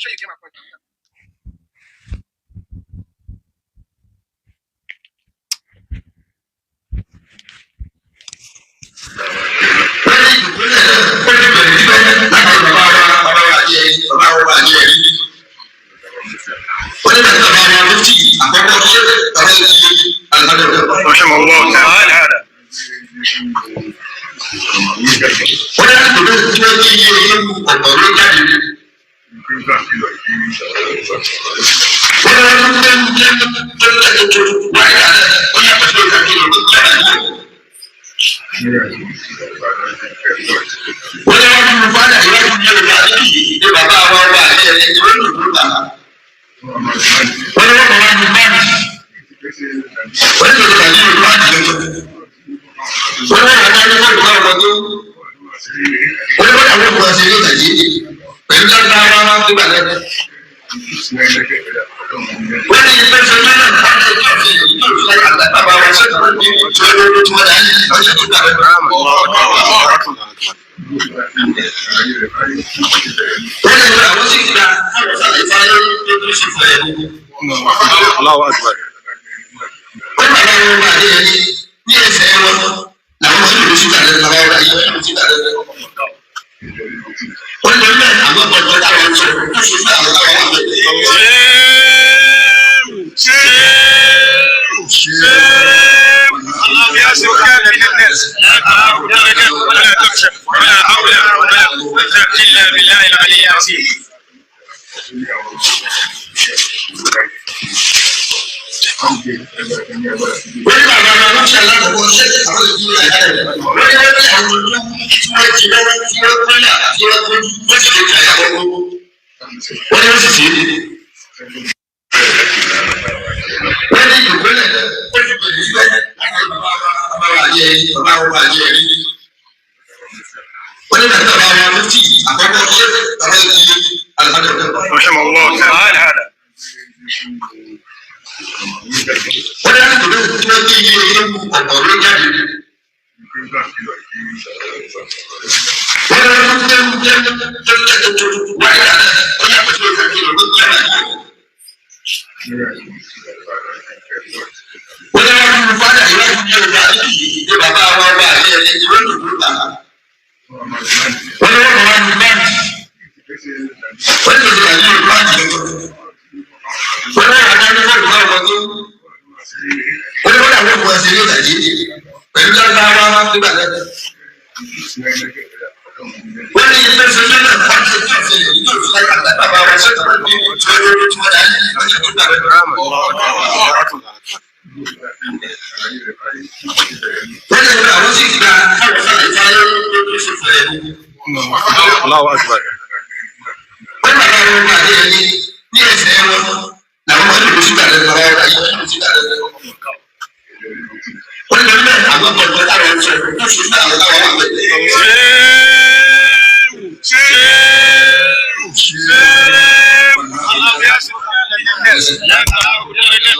Sure you get my point. رحمه الله تعالى هذا. Allahu Akbar. اللهم ياسرك من الناس لا تراه درجة ولا تخشى ولا حول ولا قوة إلا بالله العلي العظيم. رحمه الله تعالى هذا. Allahu Akbar. اللهم ياسرك من الناس لا تراه درجة.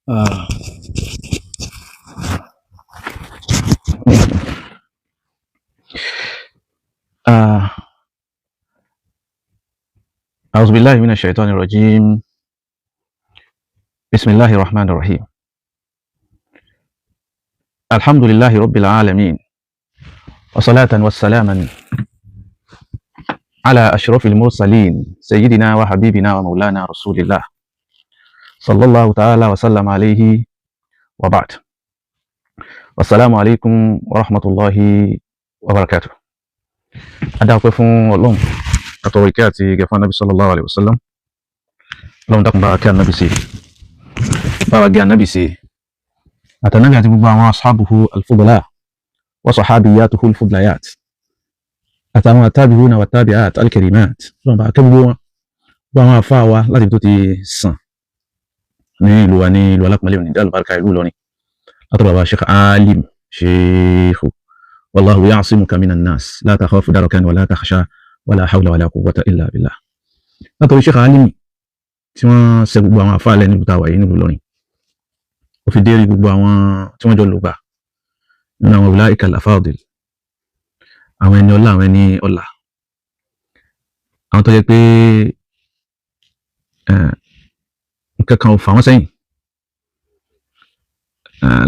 آه. آه. أعوذ بالله من الشيطان الرجيم. بسم الله الرحمن الرحيم. الحمد لله رب العالمين، وصلاة والسلاما على أشرف المرسلين سيدنا وحبيبنا ومولانا رسول الله صلى الله تعالى وسلم عليه وبعد. والسلام عليكم ورحمة الله وبركاته. Adáwọ̀pẹ́ fún Ọlọ́run, àtọ̀rọ̀ ìkẹ́ àti ìgẹ̀ fún Anábì sallallahu alaihi wasallam. Ọlọ́run dákun bá wa kẹ́ Anábì sí, bá wa gẹ́ Anábì sí, àtànábì àti gbogbo àwọn ashabuhu al-fudala wa sahabiyatuhu al-fudlayat, àtàwọn tabi'una wa tabi'at al-karimat. Ọlọ́run bá wa kẹ́ gbogbo wọn, gbogbo àwọn àfáà wa láti ibi tó ti sàn ní ìlú wa, ní ìlú alápọ̀nlé òní dálùbáríkà ìlú Ìlọrin, látọ̀ bàbá Sheikh Alim Sheikh. والله يعصمك من الناس لا تخاف دركا ولا تخشى ولا حول ولا قوة إلا بالله. Látọ̀rí Sheikh Alimi tí wọ́n ṣe gbogbo àwọn àfáà lẹ́nu ìbúta wàyí nílùú Ìlọrin, ó fi dérí gbogbo àwọn tí wọ́n jọ lògbà nínú àwọn ulaika al-afadil, àwọn ẹni ọlá, àwọn ẹni ọlá, àwọn tó jẹ́ pé Nǹkan kan ò fà wọ́n sẹ́yìn.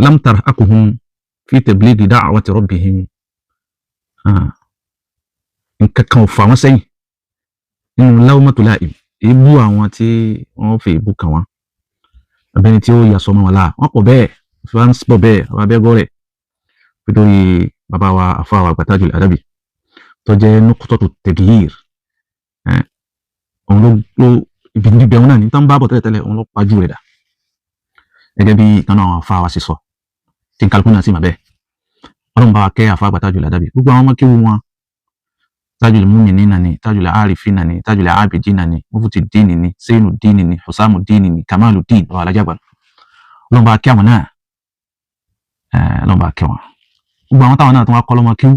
Lam tarhaquhum fi tablighi da'wati rabbihim. Nǹkan kan ò fà wọ́n sẹ́yìn nínú lawmatu la'im, èébú àwọn tí wọ́n fi èébú kàn wọ́n, abẹ́ni tí ó yà sọmọ wọn láà, wọ́n pọ̀ bẹ́ẹ̀, fi wá ń pọ̀ bẹ́ẹ̀. Àwọn abẹ́gọ́ rẹ̀ fi dórí bàbá wa àfa wa àgbà Tajul Adabi tó jẹ́ nuqtatu taghyir. Òun ló ibi níbẹ̀ òun náà ní tán bá bọ̀ tẹ́lẹ̀tẹ́lẹ̀, òun ló pajú rẹ̀ dà, gẹ́gẹ́ bí ìkan náà àwọn àfa wa ṣe sọ, tí kálukú náà sì mà bẹ́ẹ̀. Ọlọ́run bá wa kẹ́ àfa àgbà Tajul Adabi, gbogbo àwọn ọmọ kéwu wọn, Tajul Mu'minina ni, Tajul Arifina ni, Tajul Abidina ni, Mufti Dini ni, Seinu Dini ni, Husamu Dini ni, Kamalu Dini, ọ̀rọ̀ alájàgbà. Ọlọ́run bá kẹ́ àwọn náà, Ọlọ́run bá kẹ́ wọn. Gbogbo àwọn táwọn náà tó wá kọ́ lọ́mọ kéwú,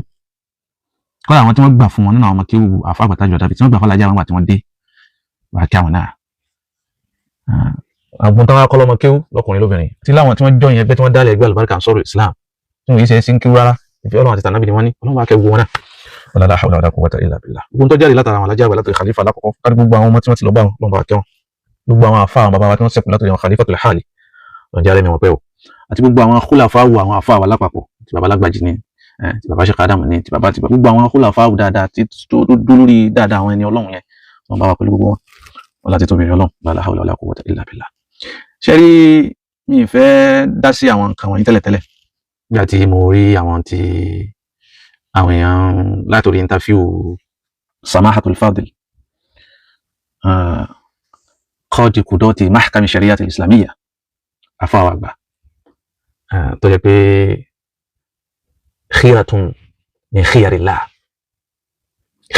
kọ́lá àwọn tí wọ́n gbà fún wọn nínú àwọn ọmọ kéwú àfa àgbà Tajul Adabi tí wọ́n gbà fún alájà wọn gbà tí wọ́n dé, wà á kẹ́ àwọn náà. Àgbọn táwọn akọ́ lọ́mọ kéwú lọ́kùnrin lóbìnrin tí láwọn tí wọ́n jọ yẹn ẹgbẹ́ tí wọ́n dálẹ̀, ẹgbẹ́ àlùbáríkà ń sọ̀rọ̀ Islam tí wọ́n yìí ṣe é sí ń kéwú rárá, ìfẹ́ Ọlọ́run àti tànàbí ni wọ́n ní. Ọlọ́run bá kẹ́ gbogbo wọn náà. Wala la hawla wala quwwata illa billah. Gbogbo tó jáde látara àwọn alájà àgbà, látòrí khalifa alákọ̀ọ́kọ́ kárí gbogbo àwọn ọmọ tí wọ́n ti lọ bá wọn, lọ́nà bá kẹ́ wọn. Gbogbo àwọn àfa àwọn bàbá wa tí wọ́n ṣẹ́kù látòrí àwọn khalifatul hali, lọ́njà rẹ̀ mi wọ́n pẹ́ o, àti gbogbo àwọn khulafawu, àwọn àfa wa lápapọ̀, ti bàbá lágbàjì ni, ti bàbá Sheikh Adam ni, ti bàbá ti gbogbo àwọn khulafawu dáadáa tí tó dúró lórí dáadáa, àwọn ẹni Ọlọ́run yẹn, wọn bá wa pẹ̀lú gbogbo wọn, wọn láti tóbi Ọlọ́run. La hawla wala quwwata illa billah. Ṣé rí, mi ì fẹ́ dá sí àwọn nǹkan wọ̀nyí tẹ́lẹ̀tẹ́lẹ̀. Nígbà tí mo rí àwọn tí àwọn èèyàn látòrí interview Samahatul Fadil, Qadi Qudati Mahkami Shari'ati Islamiyya, afáwà àgbà, tó jẹ́ pé khiratun min khiyarillah,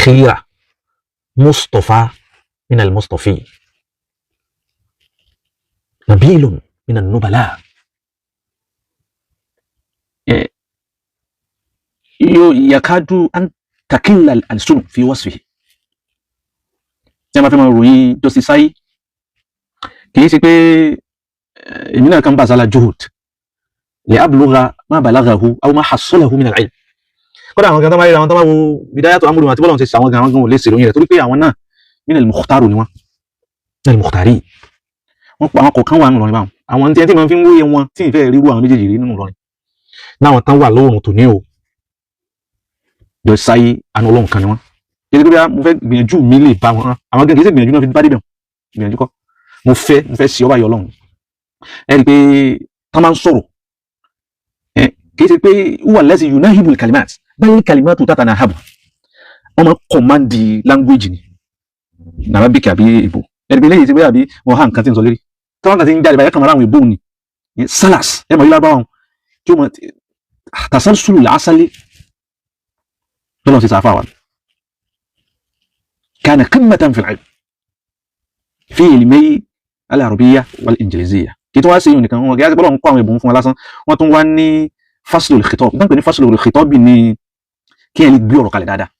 khira Mustafa min al-Mustafi, nabilun min an-nubala, yakadu an takilla al-alsun fi wasfihi. Tí a bá fẹ́ máa ròyìn Justice Sáyé, kì í ṣe pé èmi náà kan bá sálà juhud li ablugha ma balaghahu aw ma hassalahu min al-ilm. Kódà àwọn kan tó máa rí, àwọn tó máa wo bidayatu amúlùmọ̀ àti bọ́lá ti sàwọn gan, àwọn gan ò lè ṣèròyìn rẹ̀, torí pé àwọn náà min al-mukhtaru ni wọ́n, min al-mukhtari. Wọ́n pa àwọn kọ̀ọ̀kan wà nínú Ìlọrin báwọn, àwọn tí ẹni tí wọ́n fi ń wóye wọn tí ìfẹ́ ríru àwọn méjèèjì rí nínú Ìlọrin láwọn tán wà lóòrùn tòní o. Jọ sáyé, àánú Ọlọ́run kan ni wọ́n. Kí ni pé mo fẹ́ gbìyànjú mi lè bá wọn, àwọn gan kì í ṣe gbìyànjú náà fi bá débẹ̀, gbìyànjú kọ́. Mo fẹ́ sí ọba yọ Ọlọ́run. Ẹ rí i pé tán máa ń sọ̀rọ̀, kì í ṣe pé huwa allazi yunahibu al-kalimat, bal kalimatu tatanahabu. Wọ́n máa ń command language ni, Arabic àbí ìbò. Ẹ rí i pé lẹ́yìn tí bóyá àbí wọ́n há nǹkan tí ń sọ lérí tí wọ́n kàn ti ń jáde báyìí, kàn máa ráwọn ìbò ni salas. Ẹ mọ̀ yílábà wọn tí ó mọ̀ tasalsulu al-asali lọ́nà sí sáfà wa. Kana qimmatan fil ilm fi ilmay al-arabiyya wal-injiliziyya. Kí tó wá sí yìí nìkan, wọn kì í bọ́lọ̀ ń kọ́ àwọn ìbùn fún wa lásán, wọ́n tún wá ní faslul khitab. Nígbà pé ní faslul khitab ní kí ẹ lè gbé ọ̀rọ̀ kalẹ̀ dáadáa.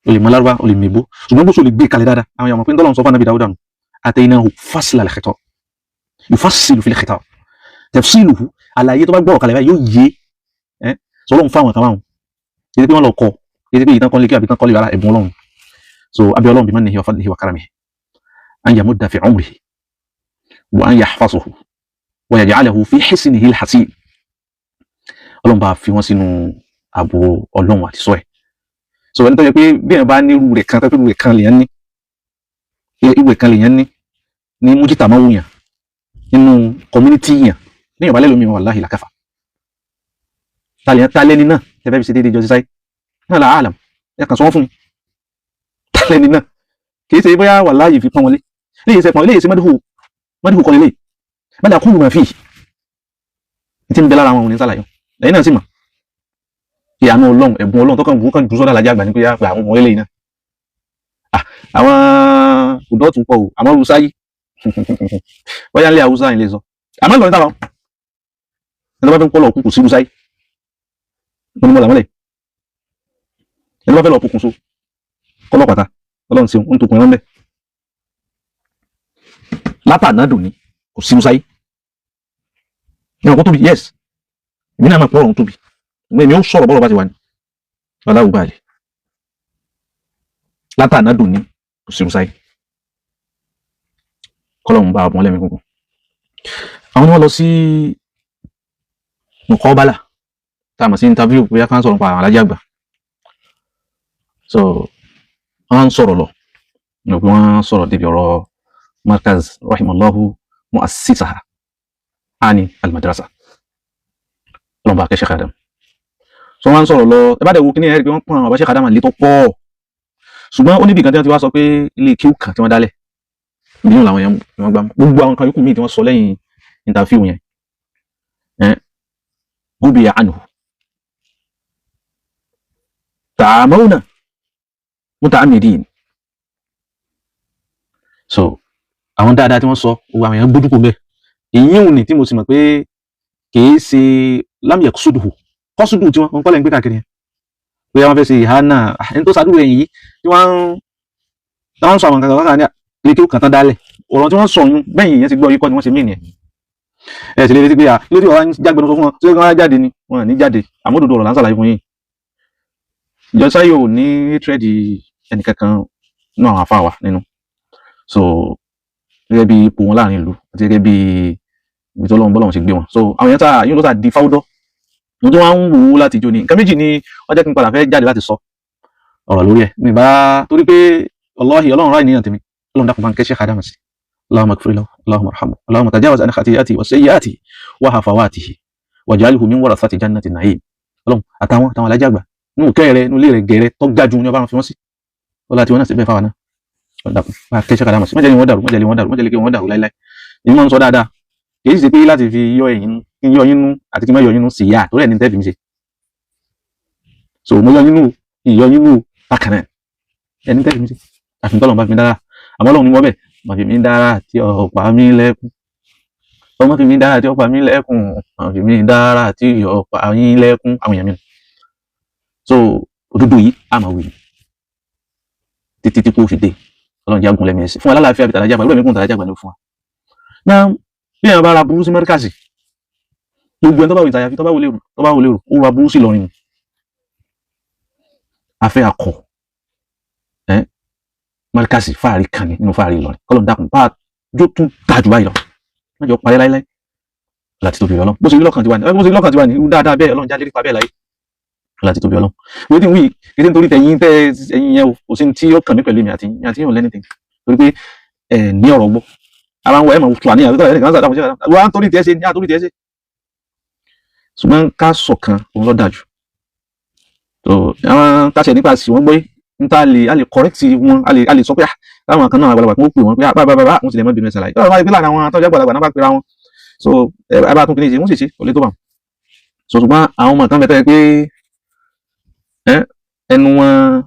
O lè mọ Lárúbá, o lè mèbó, ṣùgbọ́n bó ṣe lè gbé kalẹ̀ dáadáa, àwọn èèyàn mọ̀ pé ń tọ́lọ̀ sọ fún Ànábì Dáúdà nù, ataynahu faslal khitab, yufassilu fil khitab, tafsiluhu, àlàyé tó bá gbọ́ ọ̀rọ̀ kalẹ̀ báyìí yóò yé ẹ́ sọlọ́run fáwọn kan báwọn. Kì í ṣe pé wọ́n lọ kọ, kì í ṣe pé ìtàn kan lè kí àbí ìtàn kan lè rárá, ẹ̀bùn Ọlọ́run. So abẹ́ Ọlọ́run, bimannihi wa fadlihi wa karamihi, an yamudda fi umrihi wa an yahfazuhu wa yaj'alahu fi hisnihi al-hasin. Ọlọ́run bá fi wọ́n sínú ààbò Ọlọ́run àti sọ ẹ̀. So ẹni tó yẹ pé bí ẹ̀ bá ní irú rẹ̀ kan, tó pé irú rẹ̀ kan lèèyàn ní, irú rẹ̀ kan lèèyàn ní ní mújítà máa wùyàn nínú community yàn ní ìyànbá lẹ́lómi, wallahi làkàfà talẹ́ni náà tẹ́fẹ́ fi ṣe déédéé jọ sí sáyé náà là áàlàm. Ẹ kàn sọ wọ́n fún mi, talẹ́ni náà? Kì í ṣe bóyá wallahi fi pọ́n wọlé léyìí ṣe pọ́n léyìí ṣe mọ́dúhù mọ́dúhù kọ́ lélẹ́yìí bal aqulu ma fihi tí ń bẹ lára àwọn òní sálàyé. Lẹ́yìn náà sì mọ̀ ìyànú Ọlọ́run, ẹ̀bùn Ọlọ́run tó kàn wù kàn jù sọ́dọ̀ alájà àgbà ní pé yá pé àwọn ọmọ eléyìí náà, àwọn ọ̀dọ́ tún pọ̀ o. Àmọ́ rusáyí bóyá nílé Haúsá yìí lè sọ, àmọ́ Ìlọrin táwọn ẹni tó bá fẹ́ kọ́ lọ kú, kò sí rusáyí. Mo ní mo làmọ́lẹ̀, ẹni tó bá fẹ́ lọ pokùnso kọ́lọ́ pàtà, Ọlọ́run ṣeun, ń tokùn ẹran bẹ́ẹ̀ látànádùn ni, kò sí rusáyí. Ìwọ̀n kó tóbi, yes, èmi náà máa pọ̀ ọ̀run tóbi, èmi ó sọ̀rọ̀ bọ́rọ̀ bá ti wà ní aláwọ̀ báyìí. Látànádùn ni, kò sí rusáyí. Kọ́lọ́hún bá wọn lẹ́mìí gúngùn. Àwọn ni wọ́n lọ sí mùkọ́bálà tá a mọ̀ sí interview, bóyá ká ń sọ̀rọ̀ nípa àwọn alájà àgbà. So wọ́n ń sọ̀rọ̀ lọ ní pé wọ́n sọ̀rọ̀ débi ọ̀rọ̀ Markaz rahimallahu mu'assisaha ani almadrasa, ọlọ́mọba akẹ́ Sheikh Adam. So wọ́n ń sọ̀rọ̀ lọ, ẹ bá dẹ̀ wo kíní ẹ̀ rí pé wọ́n pọ́n àwọn bàbá Sheikh Adam lé tó pọ̀, ṣùgbọ́n ó níbi kan tí wọ́n ti wá sọ pé ilé kíw kan tí wọ́n dálẹ̀ ìbínú làwọn yẹn wọ́n gbá gbogbo àwọn kan yòókù míì tí wọ́n sọ lẹ́yìn interview yẹn ẹ̀ gúbìyà anhu tààmọ́nà mutaamidin. So àwọn dáadáa tí wọ́n sọ, gbogbo àwọn èèyàn gbójú kò bẹ́ẹ̀. Èyí ò ní tí mo sì mọ̀ pé kìí ṣe lámìyẹ kọ́sùdù kọ́sùdù tí wọ́n kọ́lẹ̀ ń gbé káàkiri yẹn, pé wọ́n fẹ́ ṣe ìhánà ẹni tó ṣàdúrà ẹ̀yìn yìí tí wọ́n ń sọ àwọn kankan kankan ní ilé kí ó kàn tán dálẹ̀. Ọ̀rọ̀ tí wọ́n sọ yún bẹ́yìn yẹn ti gbọ́ yíkọ́ ni wọ́n ṣe mí nìyẹn. Ẹ sì lè retí pé à lórí ọ̀rọ̀ jágbẹnu sọ fún wọn tí wọ́n á jáde ni wọn ní jáde, àmọ́ òdodo ọ̀rọ̀ là ń ṣàlàyé fún yín. Ìjọ sáyò ní tírẹ́dì ẹnìkankan nínú àwọn afáwà nínú, so gẹ́gẹ́ bí ipò wọn láàrin ìlú àti gẹ́gẹ́ bí ibi tó lọ́wọ́n bọ́lọ́wọ́n ṣe gbé wọn. So àwọn èèyàn tá yóò ló tà di fáwọ́dọ́ mo tún wá ń wò ó láti jó ni. Nǹkan méjì ni wọ́n jẹ́ kí n padà fẹ́ jáde láti sọ ọ̀rọ̀ lórí ẹ̀ mi bá, torí pé wallahi ọlọ́run ráì níyàn tèmi. Ọlọ́run dákun bá ń kẹ́ Sheikh Adam sí. Allahumma ighfir lahu, Allahumma arhamhu, Allahumma tajawaz an khati'atihi wa sayyi'atihi wa hafawatihi waj'alhu min warasati jannati na'im. Ọlọ́run àtàwọn alájà àgbà nínú kẹ́ rẹ, nínú ilé rẹ gẹ̀rẹ́ tó ga jù ní ọba fi wọ́n sí ọlá tí wọ́n náà sì bẹ́ẹ̀ fáwọn náà. Ọlọ́run dákun bá kẹ́ Sheikh Adam sí, má jẹ́ ni wọ́n dàrú, má jẹ́ ni wọ́n dàrú, má jẹ́ ni wọ́n dàrú láíláí. Èmi máa ń sọ dáadáa, kì í ṣe pé láti fi yọ ẹ̀yin, kí n yọ yín nú àti kí n má yọ yín nú sí yá torí ẹ̀ ní tẹ́ fi mi ṣe. So mo yọ yín nú, ìyọ yín nú bákan náà ẹ̀ ní tẹ́ fi mi ṣe, àfi tọ́lọ̀ bá fi mi dára. Àmọ́ Ọlọ́run ní wọ́n bẹ̀ má fi mi dára tí ọ̀pá mi lẹ́kùn, ọmọ fi mi dára tí ọ̀pá mi lẹ́kùn, má fi mi dára tí ọ̀pá yín lẹ́kùn àwọn èèyàn mi. So òdodo yìí a máa wí títí tí kò fi dé. Ọlọ́run jẹ́ agun lẹ́mí ẹ̀sìn fún alálàáfíà bíi tàlájà pẹ̀lú ẹ̀mí kún tàlájà pẹ̀lú fún wa. Náà bí èèyàn bá ra burú sí mẹ́ríkàsì, gbogbo ẹni tó bá wù ìtàyàfi tó bá wù lérò, tó bá wù lérò, ó ra burú sí Ìlọrin. Afẹ́ akọ ẹ mẹ́ríkàsì fáàrí kan ní nínú fáàrí Ìlọrin. Kọ́lọ̀ dákun bá a jó tún dáa jù báyìí lọ, má jọ parí láíláí láti tóbi Ọlọ́run. Bó ṣe rí lọ́kàn tiwa ní, bó ṣe rí lọ́kàn tiwa ní irú dáadáa bẹ́ẹ̀, Ọlọ́run jáde nípa bẹ́ẹ̀ láyé láti tóbi Ọlọ́run. Wọ́n ti ń wí kí n torí tẹ̀yìn tẹ́ ẹ̀yìn yẹn o, kò sí tí ó kàn mí pẹ̀lú èmi àti yín àti yín ò lẹ́nìtìn, torí pé ẹ̀ ní ọ̀rọ̀ gbọ́ ara ń wọ ẹ̀ mọ̀ tó àníyàn tó ẹnìkan sàdámù sí wọ́n á torí tiẹ̀ ṣe ní àtórí tiẹ̀ ṣe. Ṣùgbọ́n ká ṣọ̀kan òun ló dájú tó àwọn káṣẹ nípa sí wọ́n gbé níta lè a lè correct wọn, a lè sọ pé láwọn kan náà àgbàlagbà kí wọ́n pè wọ́n pé bá bá bá wọ́n sì lè mọ́ bínú ẹ̀ ṣàlàyé báwa pé láàrin àwọn atọ́jú àgbàlagbà náà bá pera wọn. So ẹ bá tún kí ní ṣe wọ́n sì ṣe kò lè tó bá wọn. So ṣùgbọ́n àwọn ọmọ kan bẹ tẹ́ pé ẹnu wọn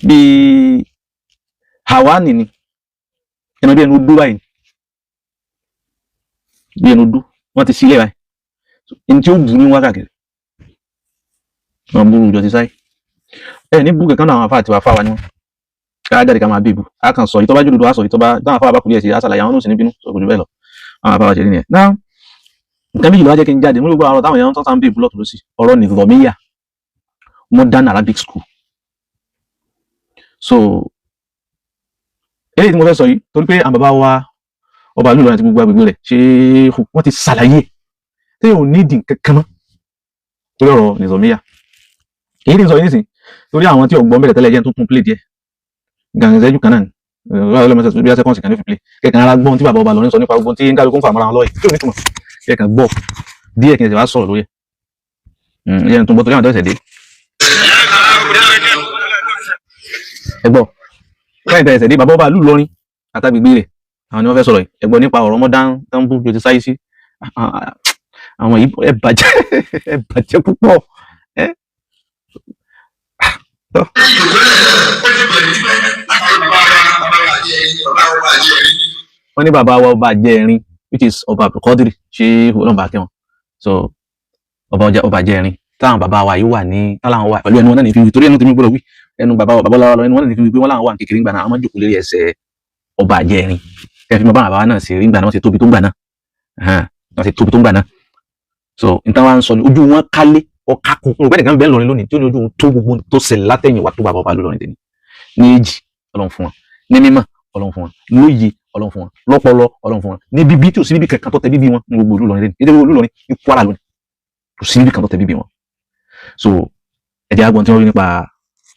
bíi hawani ni, ẹnu bí ẹnu dú báyìí, bí ẹnu dú wọn ti sílẹ̀ báyìí, ẹni tí ó bù ní wákàkiri wọn búrú jọ ti sáyé ẹ ní bú kankan náà. Àwọn afá àti wàfáà wa ni wọn ká jáde ká máa bèbù, á kàn sọ ìtọ́ bá jòdòdó, á sọ ìtọ́ bá táwọn afá bá kú díẹ̀ sí, á ṣàlàyé, àwọn náà sì ní bínú sọ kò jù bẹ́ẹ̀ lọ. Àwọn afá wa ṣe rí nìyẹn. Náà nǹkan méjì ló wá jẹ́ kí n jáde mú gbogbo àwọn táwọn èèyàn tó ń bèbù lọ́tún lọ́sì ọ̀rọ̀ nìzọ̀míyà modern Arabic school. So eléyìí tí mo fẹ́ sọ yìí, torí pé àwọn bàbá wa ọba ìlú Ìlọrin àti gbogbo agbègbè rẹ̀ ṣe wọ́n ti ṣàlàyé tí yóò nídìí kankan mọ́ torí ọ̀rọ̀ nìzọ̀míyà èyí tí ń sọ yìí nísìn, torí àwọn tí ọgbọ́n bẹ̀rẹ̀ tẹ́lẹ̀ jẹ́ tó tún play díẹ̀ gàǹgàǹsẹ́jú kan náà ni ọlọ́mọ bí sẹ́kọ̀nsì kan ní fi play kẹ̀kẹ́ ara gbọ́n tí bàbá ọba Ìlọrin sọ nípa gbogbo tí ń kálukú ń fà mọ́ra wọn lọ́yẹ̀ tí ò ní túmọ̀. Kẹ̀kẹ́ gbọ́ díẹ̀ kí n sì wá sọ̀rọ̀ lórí ẹ̀ yẹn tó ń bọ́ torí àwọn tó ṣẹ̀ dé. Ẹ gbọ́ lẹ́yìn tẹ̀ ẹ̀sẹ̀ dé, bàbá ọba ìlú Ìlọrin àtàgbègbè rẹ̀ àwọn ni wọ́n fẹ́ sọ̀rọ̀ yìí. Ẹ gbọ́ nípa ọ̀rọ̀ modern tambu tó ti sáyé sí àwọn yìí. Ẹ bàjẹ́, ẹ bàjẹ́ púpọ̀ ẹ. Wọ́n ní bàbá wa ọba Àjẹrin, which is ọba Abdulkadir, ṣé ọlọ́mọba akẹ́wọ̀n. So ọba ọjà ọba Àjẹrin táwọn bàbá wa yìí wà ní táwọn wà pẹ̀lú ẹnu wọn náà ní fi wí, torí ẹnu tèmi gbọ́dọ̀ wí ẹnu bàbá wa bàbá wa lọ, ẹnu wọn náà ní fi wí pé wọ́n láwọn wà ní kékeré ńgbà náà, àwọn máa ń jókòó lérí ẹsẹ̀ ọba Àjẹrin. Kẹfì mọ bá bàbá wa náà ṣe rí ńgbà náà, wọ́n ti tóbi tó ńgbà náà, wọ́n ti tóbi tó ńgbà náà. So nǹkan wa ń sọ ni ojú wọn kálé ọ̀kákù olùkọ́ ẹnìkan bẹ́ẹ̀ lọrin lónìí tí ó ní ojú wọn tó gbogbo tó ṣẹlẹ̀ látẹ̀yìn wá tó bàbá ọba lónìí tèmi ní èjì. Ọlọ́run fún wọn ní mímọ̀, Ọlọ́run fún wọn lóye, Ọlọ́run fún wọn lọ́pọlọ, Ọlọ́run fún wọn ní bíbí tí ò sí bíbí kankan tó tẹ bíbí wọn ní gbogbo ìlú Ìlọrin lẹ́nu, ìdílé ìlú Ìlọrin ní Kwara lónìí, kò sí bíbí kan tó tẹ bíbí wọn. So ẹ jẹ́ àgbọn tí wọ́n rí nípa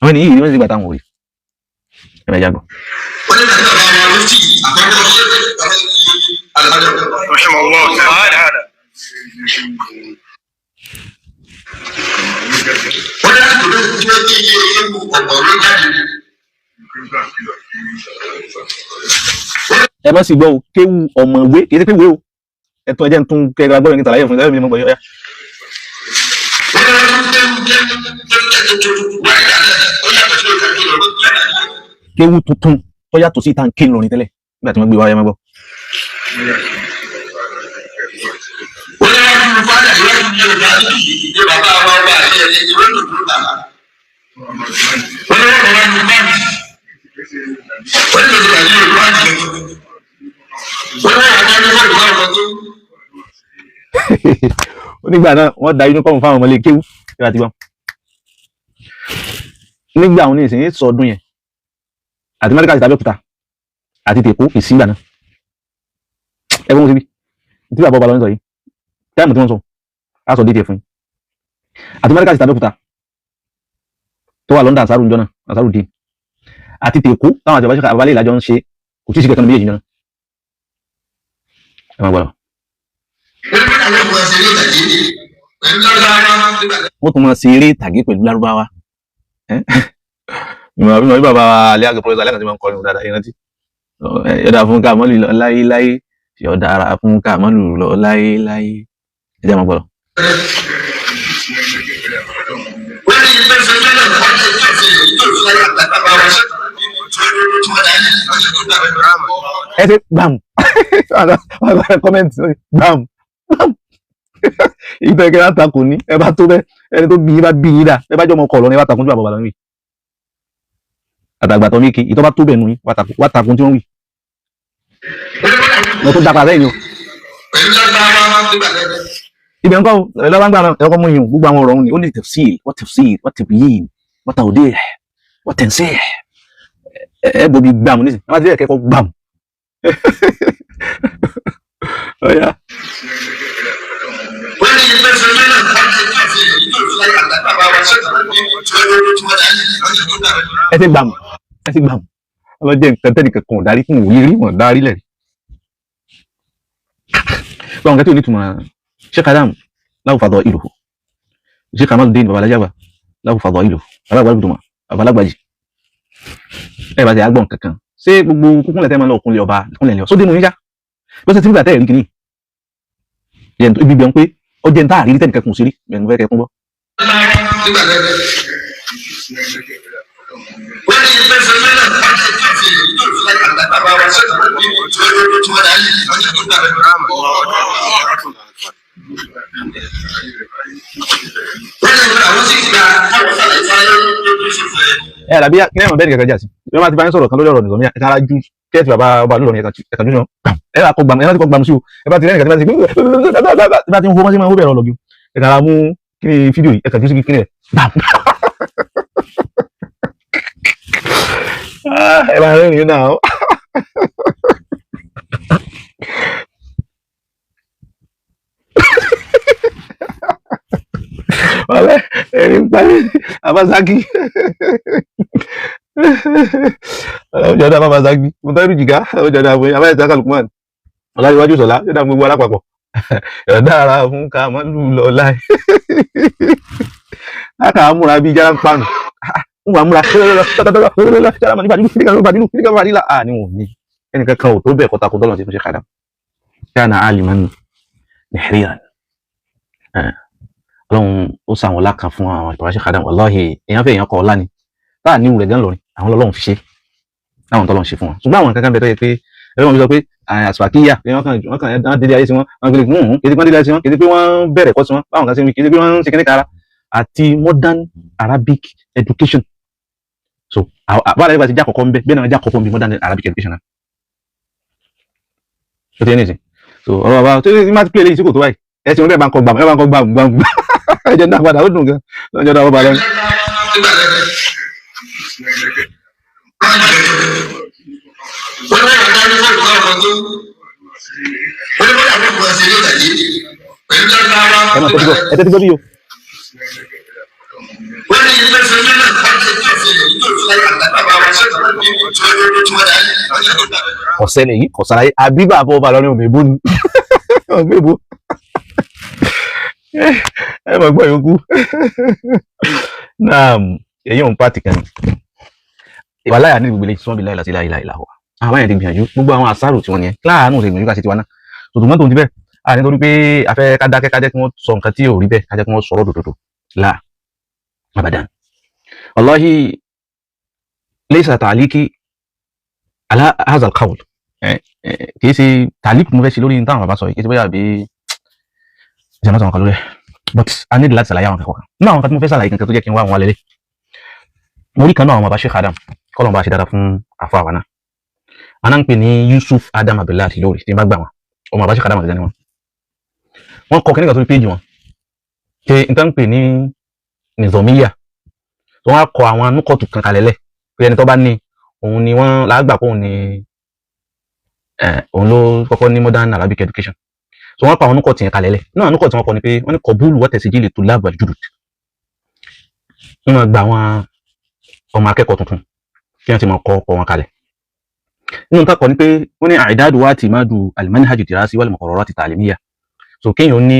àwọn ènìyàn yìí, wọ́n sì gbà táwọn ò rí. Ẹ bá jẹ́ àgbọn. رحمه الله تعالى. Ẹ má sì gbọ́ o, kéwu ọ̀mọ̀wé kì í ṣe pé wé o, ẹ tún ẹ jẹ́ ń tún kẹ́kẹ́ agbọ́dọ̀ ní tàlàyé fún ẹ mi ní mọ̀ gbọ́ yọ. Kéwu tuntun tó yàtọ̀ sí ìta ń ké lọrin tẹ́lẹ̀ nígbà tí wọ́n gbé wáyé mọ́ gbọ́. Nígbà náà wọ́n da uniform fáwọn ọmọlé kéwú ìgbà tí wọ́n nígbà àwọn oníṣìí sọ ọdún yẹn àti mẹ́ríkà àti Abẹ́òkúta àti tèkó kì í sígbà náà. Ẹgbẹ́ wọn ti bí tí bàbá ọba lọ ń sọ yìí, táìmù tí wọ́n sọ á sọ déédéé fún yín, àti mẹ́ríkà àti Abẹ́òkúta tó wà London, àsárù njọ́ náà, àsárù dín àti tèkó táwọn àti àbálẹ̀ ìlàjọ ń ṣe, kò tí ì sí kẹ̀kẹ́ méjèèjì náà. Ẹ máa gbọ́dọ̀ wọ́n tún máa ṣe eré ìtàgé pẹ̀lú lárúbáwá. Ìmọ̀ àbí bàbá alẹ́ àgbẹ̀ pọ̀lọ́sà alẹ́ kan ti máa ń kọrin dáadáa, ìrántí yọ̀dà fún kàmọ́lù lọ láyéláyé, yọ̀dà ara fún kàmọ́lù lọ láyéláyé. Ẹ jẹ́ máa gbọ́dọ̀. Ẹ ṣe gbàm kọ́mẹ́ntì gbàm gbàm ìtọ́ ẹ̀kẹ́ láta kò ní ẹ bá tó bẹ́ ẹni tó bí yín bá bí yín dà, ẹ bá jọ ọmọ kọ̀ lọ ní ẹ bá takùn tí bàbá bàbá ń wí àtàgbàtọ̀ mi kì í ìtọ́ bá tó bẹ̀ nù yín wá takùn tí wọ́n wí. Mo tún dapà sẹ́yìn o. Ibẹ̀ ńkọ́ lọ́wọ́ gbà náà ẹ̀kọ́ mú yín gbogbo àwọn ọ̀rọ̀ òun ni ó ní tafsir wa tafsir wa tabyin wa tawdih wa tansih. Ẹ bòbí gbàmù nísìnyí ẹ bá ti rí ẹ̀kẹ́kọ̀ọ́ gbàmù. Ọ̀ya. Ẹ ti gbàmù, ẹ ti gbàmù, ọlọ́jẹ́ nǹkan tẹ́nìkan kan ò darí fún òye rí wọn darí lẹ̀ rí. Báwọn kan tí ò ní túmọ̀ Sheikh Adam lahu fadailuhu, Sheikh Kamaluddin babalájàgbà lahu fadailuhu, babalágbàgbà babalágbàjì ẹ bá ti àgbọ̀n kankan ṣé gbogbo kúkúnlẹ̀ tẹ́ máa lọ kúnlẹ̀ ọba kúnlẹ̀ lọ sóde nù níjà bó ṣe ti nígbà tẹ́ ẹ̀ rí kìíní yẹn ibi bẹ̀ ń pé ó jẹ́ ń tá àrírí tẹ́nìkan kùn sí rí bẹ́ẹ̀ ni mo fẹ́ kẹ́ kún bọ́. Ẹ àdàbí kí ní ẹ̀mọ̀ bẹ́ẹ̀ nìkan jà sí bí wọ́n bá ti bá ń sọ̀rọ̀ kan lórí ọ̀rọ̀ nìkan ẹ kára ju kẹ́ẹ̀tì bàbá ọba lórí ẹ̀ka jù náà ẹ bá kọ gbàmù, ẹ bá ti kọ gbàmù sí o, ẹ bá ti rẹ́ nìkan tí bá ti ń hó mọ́sí máa ń hó bẹ̀rẹ̀ ọlọ́gì ẹ kára mú kí ni fídíò yìí ẹ̀ka jù sí kí ni ẹ̀ gbàm. Ẹ bá rẹ́rìn-ín náà. Wàlẹ́ ẹ̀rín parí Abasaki. Ọjọ́ dá Abasaki. Mọ̀tàrí jìgá, ọjọ́ dá fún Abáyé Saka Lukman. Ọláyíwájú Sọlá, ọjọ́ dá fún gbogbo alápapọ̀. Ọ̀dà ara fún Kamalu lọ láì. Láka àmúra bíi jára ń panu. Ń wà múra. Jára màá ní bàdínú, kíníkà bàdínú, kíníkà bàdínú. À ní wọn ò ní. Ẹnìkan kan ò tó bẹ́ẹ̀ kọ́ta kó tọ́lọ̀ ti fún ṣe kàdá. Kana aliman nihriran. Ọlọ́run ó sàwọn ọlá kan fún àwọn ìtọ́wáṣẹ́ kàdá, wàláhì èèyàn fẹ́ èèyàn kọ ọlá ni táà ní ìwúrẹ̀ gan lórin àwọn ọlọ́run fi ṣe láwọn tọ́lọ́run ṣe fún wọn, ṣùgbọ́n àwọn kankan bẹ tó yẹ pé ẹgbẹ́ wọn fi sọ pé àsùpàkíyà pé wọ́n kàn wọ́n kàn wọ́n délé ayé sí wọn, wọ́n gbélé hùn kì í ṣe pé wọ́n délé ayé sí wọn, kì í ṣe pé wọ́n bẹ̀rẹ̀ kọ́ sí wọn báwọn kan ṣe ń wí, kì í ṣe pé wọ́n ń ṣe kíní kára àti modern Arabic education. So báwa lẹ́yìn bá ti já kọ̀kọ́ ń bẹ bẹ́ẹ̀ náà já kọ̀kọ́ ń bí modern Arabic education náà ó ti yẹ nísìn. So ọ̀rọ̀ bàbá tó ti má ti pè léyìí sí kò tó báyìí, ẹ ti wọn bẹ́ẹ̀ bá ń kọ gbàm, ẹ bá ń kọ gbàm gbàm gbàm, ẹ jẹ́ ń dá padà, ó dùn gan lọ́jọ́ dá bàbá lẹ́nu. Kọ́ ọmọ tó ó ní bọ́lá àbúrò kan ṣe ní ìtàgé pẹ̀lú lágbára. Ẹ máa tẹ́tí gbọ́, ẹ tẹ́tí gbọ́ bí o. Wọ́n ní ilé ìfẹ́ náà pàṣẹ tí ó fi lè tó ìfẹ́ àtàkùn àwọn ṣẹ́gun tí wọ́n tí wọ́n dá yìí wọ́n yẹ kó dà. Ọ̀sẹ̀lẹ̀ yìí kò sàlàyé àbí bàbá ọba lọ́rin òmìnir ni òmìnir ẹ mọ̀ gbọ́ yòókù náà. Èyí òun pàtì kan ìwà láyà ní gbogbo ilé tí wọ́n bí láyà láti láyà láyà wà. Àwọn àyàn ti gbìyànjú gbogbo àwọn àṣàrò tí wọ́n ní ẹ láàánú ṣe gbìyànjú ká ṣe tiwa náà tòtò mọ́tò ti bẹ́ẹ̀ à nítorí pé a fẹ́ ká dákẹ́, ká jẹ́ kí wọ́n sọ nǹkan tí ò rí bẹ́ẹ̀, ká jẹ́ kí wọ́n sọ̀rọ̀ dòdòdò là abadan. Wallahi laysa ta'liqi ala hadha al-qawl, kì í ṣe ta'liq mo fẹ́ ṣe lórí táwọn bàbá sọ yìí, kì í ṣe bóyá àbí ìṣẹ̀lẹ̀ sọ̀rọ̀ kan lórí ẹ̀, but a need láti ṣàlàyé àwọn kankan kan nínú àwọn kan tí mo fẹ́ ṣàlàyé kankan tó jẹ́ kí n wá àwọn alẹ́lẹ́. Mo rí kan náà àwọn bàbá Sheikh Adam, kọ́lọ̀ bá ṣe dáadáa fún àfọ àwọn náà, àná ń pè ní Yusuf Adam Abdullahi àti lórí tí n bá gbà wọn ọmọ bàbá Sheikh Adam àti wọn wọn kọ kíníkà sórí péjì wọn ṣe nǹkan ń pè ní nìzọmíyà tí wọ́n á kọ àwọn anúkọ̀tù kan kalẹ̀ lẹ̀ pé ẹni tó bá ní òun ni wọ́n làágbà pé òun ni òun ló kọ́kọ́ ní modern Arabic education. So wọ́n kọ àwọn anúkọ̀tù yẹn kalẹ̀ lẹ̀ náà. Anúkọ̀tù wọn kọ ni pé wọ́n ní kọ̀búlù wọ́n tẹ̀sí jílẹ̀ tó láàbù àjùdù nínú gba àwọn ọmọ akẹ́kọ̀ọ́ tuntun kí wọ́n ti máa kọ́ ọkọ̀ wọn kalẹ̀. Nínú nǹkan kọ́ ni pé wọ́n ní i'dadu wa i'timadu al-manhaj ad-dirasi wal muqarrarat at-ta'limiyya. So kéèyàn ní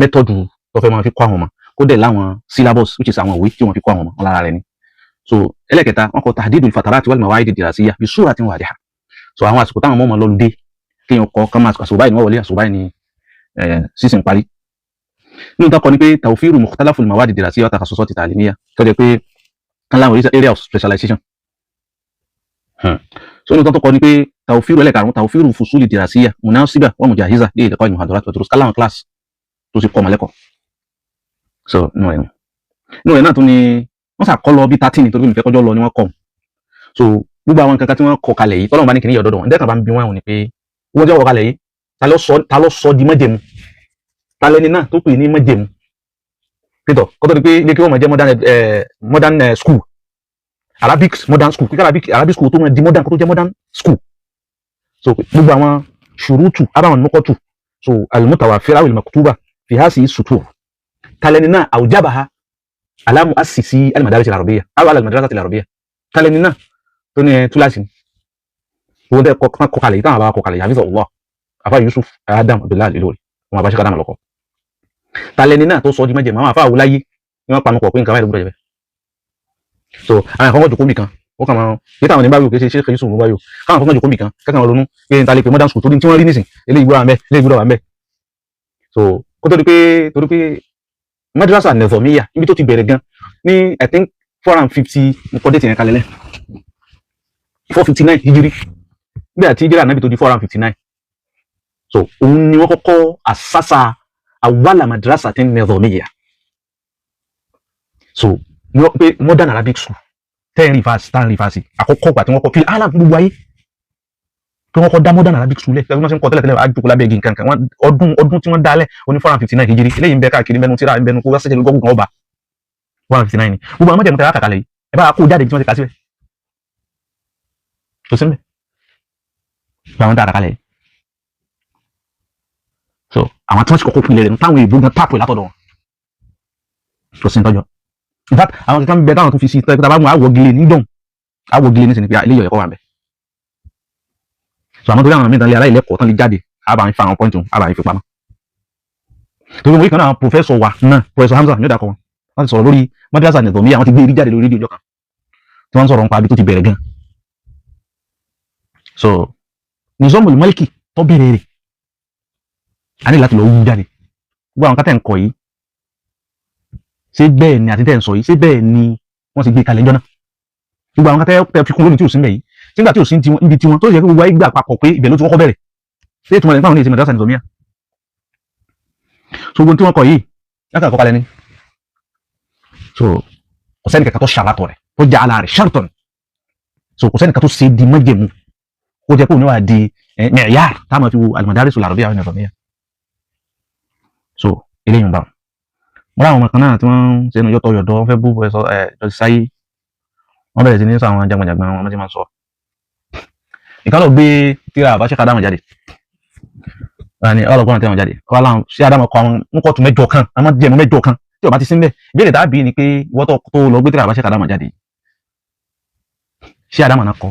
method tó fẹ́ máa fi kọ́ àwọn ọmọ, kó dẹ̀ láwọn syllabus, which is àwọn ìwé tí wọ́n fi kọ́ àwọn ọmọ wọn lára rẹ̀ ni. So ẹlẹ́kẹta, wọ́n kọ tahdidu al-fatarat wal mawa'id ad-dirasiyya bi suratin wadiha. So àwọn àsìkò táwọn ọmọ ọmọ lọ́lùdé, kéèyàn kọ́ kán máa àsìkò báyìí ni wọ́n wọlé, àsìkò báyìí ni sísìn parí. Nínú nǹkan kọ́ ni pé tawfiru mukhtalafu al-mawad ad-dirasiyya wa takhasusat at-ta'limiyya, tó jẹ́ pé kán láwọn area of specialization. So nínú tó kọ́ ni pé tawfiru, ẹlẹ́karùn-ún, tawfiru fusuli dirasiyya munasiba wa mujahiza li ilqa'i muhadarat wa durus, kán láwọn class tó sì kọ́ ọmọ lẹ́kọ̀ọ́. So nínú rẹ̀ náà tún ni wọ́n sà kọ́ lọ bí 13, nítorí pé mi fẹ́ kọjọ́ lọ ni wọ́n kọ́. So gbogbo àwọn nǹkan kan tí wọ́n kọ kalẹ̀ yìí, tọ́lọ́run bá ní kìnìyàn ọ̀dọ́dọ̀ wọn ǹdẹ́kan bá ń bi wọ́n ni pé wọ́n jẹ́ wọ́n kalẹ̀ yìí, ta ló sọ di májẹ̀mú? Ta lẹni náà tó pè ní májẹ̀mú pétọ̀ kó tó di pé ilé kí wọ́n máa jẹ́ modern school, Arabic modern school, kíkọ́ Arabic school tó máa di modern, kó tó jẹ́ modern school? So gbogbo àwọn ṣùrùtù abáwọn nukọ̀tù, so al-mutawafira wal maktuba fi hasi sutur, ta lẹni náà awjabaha ala mu'assisi al-madaris al-arabiyya aw ala al-madrasati al-arabiyya? Ta lẹni náà tó ní ẹ túláàsì ni owó tẹ kọ kalẹ̀ yìí táwọn àbá kọ kalẹ̀ yìí? Hafiz Allah afa Yusuf Adam Abdullahi Al-Ilory, wọn àbá Sheikh Adam lọkọ. Ta lẹni náà tó sọ di májẹ̀mú? Àwọn afa àwòláyé ni wọ́n panu pọ̀ pé nǹkan báyìí ló gbọ́dọ̀ jẹ́ bẹ́ẹ̀. So àwọn àkọ́kọ́ jòkó mi kan, ó kàn máa ní táwọn ní báyìí kì í ṣe Sheikh Yusuf ló báyìí, káwọn àkọ́kọ́ jòkó mi kan kẹ́kàn máa ronú pé n ta lè pè modern school tó ní tí wọ́n rí nísìn, eléyìí gbọ́dọ̀ wà ńbẹ̀, eléyìí gbọ́dọ̀ wà ńbẹ̀. So kó tó di pé, torí pé madrasa nizamiya níbi tó ti bẹ̀rẹ̀ gan ní, I think, 450, nǹkan date yẹn kalẹ̀ lẹ̀, 459 hijiri, nígbà tí hijiri ànábì tó di 459. So òun ni wọ́n kọ́kọ́ àsásà awwala madrasa tí nizamiya. So ní wọ́n pé modern Arabic school ten rivers ten rivers àkọ́kọ́ gbà tí wọ́n kọ́ fi alam gbogbo ayé pé wọ́n kọ́ dá modern Arabic school lẹ̀. Wọ́n ṣe ń kọ́ tẹ́lẹ̀ tẹ́lẹ̀, àjòkó lábẹ́ igi nǹkan kan. Wọ́n ọdún tí wọ́n dálẹ̀ oní 459 hijiri. Eléyìí ń bẹ káàkiri mẹ́nu tíra ń bẹnu kó wá sẹ́jẹ̀ gọ́gùn kan ọba 159 ni gbogbo àwọn mọ̀jẹ̀mú tẹ́lá kàkàlẹ̀ yìí. Ẹ bá kó jáde tí wọ́n ti kà síbẹ̀ tó sí mbẹ̀ gbogbo àwọn dára kalẹ̀ yìí. So àwọn tí wọ́n ti kọ́kọ́ pinlẹ̀ rẹ̀ táwọn èèbó gan táàpù látọ̀dọ̀ wọn kò sí nítọ́jọ́. In fact, àwọn kankan bẹ táwọn tún fi sí tọ́ ẹ bá mú àwọ̀ gilé ní dọ̀n àwọ̀ gilé ní sinmi pé eléyìí ọ̀yẹ́kọ́ wà ń bẹ̀. So àwọn torí àwọn mìíràn lé aláìlẹ́kọ̀ọ́ tán lè jáde, àbá ń fa àwọn point àbá ń fi pamọ́ torí mo rí kan náà, professor wa náà, Professor Hamza ní ọ̀dà kan, wọ́n ti sọ̀rọ̀ lórí madrasa nìtọ̀mí. Àwọn ti gbé eré jáde lórí rédíò ọjọ́ kan tí wọ́n ń sọ̀rọ̀ nípa ibi tó ti bẹ̀rẹ̀ gan. So Nizamul Maliki tó bẹ̀rẹ̀ rẹ̀, a ní láti lọ wú jáde gbogbo àwọn kátẹ́ ń kọ yìí. Ṣé bẹ́ẹ̀ ni àti tẹ́ ń sọ yìí, ṣé bẹ́ẹ̀ ni wọ́n ti gbé kalẹ̀ ńjọ́ náà? Gbogbo àwọn kátẹ́ tẹ́ fi kún lónìí tí ò sí ńbẹ̀ yìí, nígbà tí ò sí níbi tiwọn tó yẹ kí gbogbo ayé gbà papọ̀ pé ibẹ̀ ló ti kọ́kọ́ bẹ̀rẹ̀, ṣé ìtumọ̀ rẹ̀ nípa àwọn ní ìsinmi madrasa nìtọ̀míyà? So gbogbo tí wọ́n kọ yìí láti àkọ́kọ́ kalẹ̀ ni. So kò sẹ́ni kankan tó ṣàlàtọ̀ rẹ̀ tó jẹ́ ala rẹ̀ shartan. So kò sẹ́ni kankan tó ṣe di májẹ̀mú kó jẹ́ pé òun wà di mi'yar tá a máa fi wo al-madaris al-arabiyya wa nizamiyya. So eléyìí ń bá wọn. Mo ráwọn ọmọ kan náà tí wọ́n ń ṣe ẹnu yọ́tọ̀ yọ̀dọ̀, wọ́n fẹ́ bú ẹ sọ ẹ jọ́sí sáyé, wọ́n bẹ̀rẹ̀ sí ní sọ àwọn jagbajàgba wọn tí wọ́n sọ. Ìkan lọ gbé tíra àbá Sheikh Adamu jáde. Àní ọlọ́gbọ́n àti àwọn jáde. Wọ́n láwọn ṣé Adamu kọ àwọn nǹkan tún mẹ́jọ kan, àwọn jẹ̀mú mẹ́jọ kan tí ó bá ti sí ń bẹ̀. Ìbéèrè tàbí ni pé ìwọ tó lọ gbé tíra àbá Sheikh Adamu jáde. Ṣé Adamu náà kọ?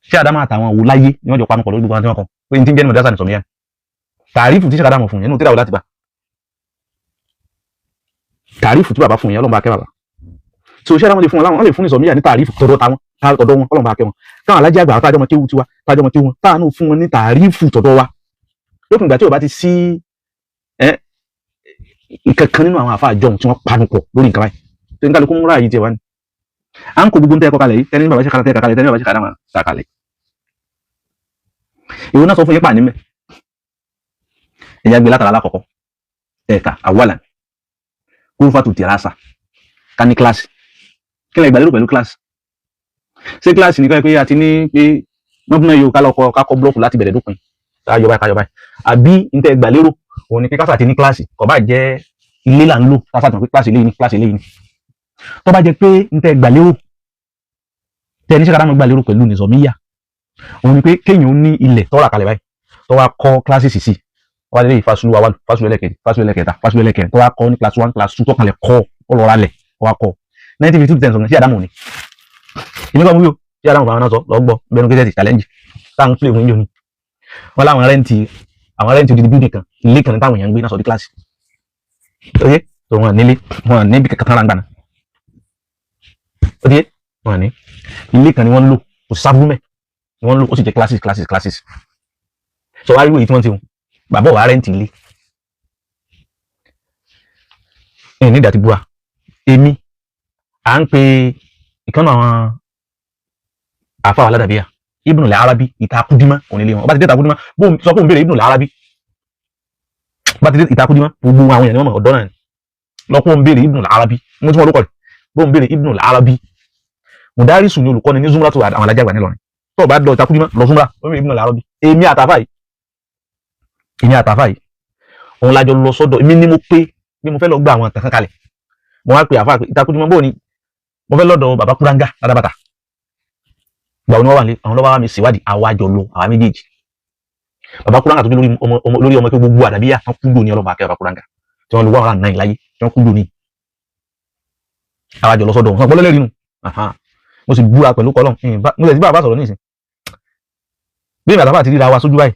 Ṣé Adamu àtàwọn wò láyé ni wọ́n jọ panu pọ̀ lórí gbogbo àwọn tí wọ́n kọ? Pé n ti ń jẹ́ ní mọ̀dásà ní sọ̀míyàn. Tàrífù tí Sheikh Adamu fún yẹn nínú tíra wo láti bá? Tàrífù tí bàbá fún yẹn, Ọlọ́run bá kẹ́ bàbá. So ṣé Adamu lè fún wọn láwọn, wọ́n lè fún ní sọ̀míyà ní tàrífù tọ̀dọ̀ táwọn, tọ̀dọ̀ wọn, Ọlọ́run bá kẹ́ wọn. Káwọn alájẹ́ àgbà tájọ́ mọ kéwú tiwa, tájọ́ mọ kéwú wọn, táwọn náà fún wọn ní tàrífù tọ̀dọ̀ wa. Lópin ìgbà tí ó bá ti sí nǹkan kan nínú àwọn àfa àjọhùn tí wọ́n panu pọ̀ lórí nǹkan báyìí. Tó ń kálukú múra yìí tiẹ̀ wá ní. À ń kó gbogbo ń tẹ́ ẹ̀kọ́ kalẹ̀ yìí, tẹ́ni ní bàbá ṣe kalẹ̀ tẹ́ kalẹ̀, tẹ́ni bàbá ṣe kalẹ̀ máa ta kalẹ̀. Ìwọ náà sọ fún yín pà nímẹ̀. Ẹ̀yà gbé látara alákọ̀ọ́kọ́. Ẹ̀ka àwàlà. Kúrúfàtù tìrásà. Ká ní kíláàsì. Kí lẹ gbà lérò pẹ̀lú kíláàsì? Ṣé kíláàsì nìkan pé a ti ní pé mọ́bìnrin yóò ká lọ kọ́ ká kọ́ búlọ́ọ̀kù láti bẹ̀rẹ̀ dópin. Ká yọ báyìí, ká yọ báyìí. Àbí ń tẹ́ gbà lérò òun ni pé kásà ti ní kíláàsì, kò bá jẹ́ ilé là ń lò, kásà ti mọ̀ pé kíláàsì eléyìí ni, kíláàsì eléyìí ni. Tó bá jẹ́ pé ń tẹ́ gbà lérò, tẹ́ ní Sheikh Adamu gbà lérò pẹ̀lú nìzọ̀míyà, òun ni pé kéèyàn ní ilẹ̀ tó rà kalẹ̀ báyìí, tó wá kọ́ kíláàsì sí, wá lé fásitì wa, fásitì ẹlẹ́kẹ̀ẹ́, fásitì ẹlẹ́kẹta, fásitì ẹlẹ́kẹrin, tó wá kọ́ ní class 1, class 2, tó kalẹ̀ kọ́ ó lọ ralẹ̀, ó wá kọ́ 1952 ten sọ̀rọ̀ sí Adamu ni. Èmi kọ́ mú yóò sí Adamu bàbá náà sọ lọ gbọ́ bẹnu kẹsẹ̀tì challenge táwọn play fún yín ní. Wọ́n láwọn rent, àwọn rent odidi building kan, ilé kan táwọn èèyàn ń gbé náà sọ di kíláàsì. Oye, tó wọn nílé, wọn níbi kankan tán ra ń gbà náà. Oye, wọn ní ilé kan ni wọ́n ń lò, kò sábúrú mẹ́ ni wọ́n ń lò, ó sì jẹ́ classes, classes, classes. Sọ wá rí wòye tí wọ́n ti hùn, bàbá wa rent ilé. Ẹ̀ ní ìdá ti búra. Èmi, à ń pe ìkànnì àwọn àfa aládàbíyà, Ibn al-Arabi, ìta Kúdímà onílé wọn. Ọba ti dé ìta Kúdímà, bó sọ pé òun béèrè Ibn al-Arabi. Bá ti dé ìta Kúdímà, gbogbo àwọn èèyàn ni wọ́n mọ̀ ọ̀dọ́ náà ni. Lọ́pọ̀ òun béèrè Ibn al-Arabi, mo tún wọn lókọ̀ rẹ̀, bó òun béèrè Ibn al-Arabi. Mùdárísù ni olùkọ́ni ní Zumra tó àwọn alájàgbà nílọrin. Tó o bá lọ ìta Kúdímà lọ Zumra, ó béèrè Ibn al-Arabi. Èmi àtàfà yìí, èmi àtàfà yìí, òun lájọ lọ sọ́dọ̀, èmi ni mo pé bí mo fẹ́ lọ gba àwọn àtàn kalẹ̀. Mo wá pe àfà pé ìta Kúdímà bó ni mo fẹ́ lọ́dọ̀ bàbá Kúrángá ládàbàtà. Gbà wọn wà ní àwọn lọ́wọ́ mi ṣèwádìí, àwa jọ lọ àwa méjèèjì. Bàbá Kúrángá tó ní lórí ọmọ lórí ọmọ tó gbogbo àdàbíyà wọn kú lóní, ọlọ́mọ akẹ́ bàbá Kúrángá tí wọ́n lu 109 láyé tí wọ́n kú lóní. Àwa jọ lọ sọ́dọ̀ wọn gbọ́dọ̀ lẹ́rìí nù. Mo sì búra pẹ̀lú kọ́lọ̀, mo sì bá bàbá sọ̀rọ̀ nísìn. Bí èmi àtàfà ti ríra wa sójú báyìí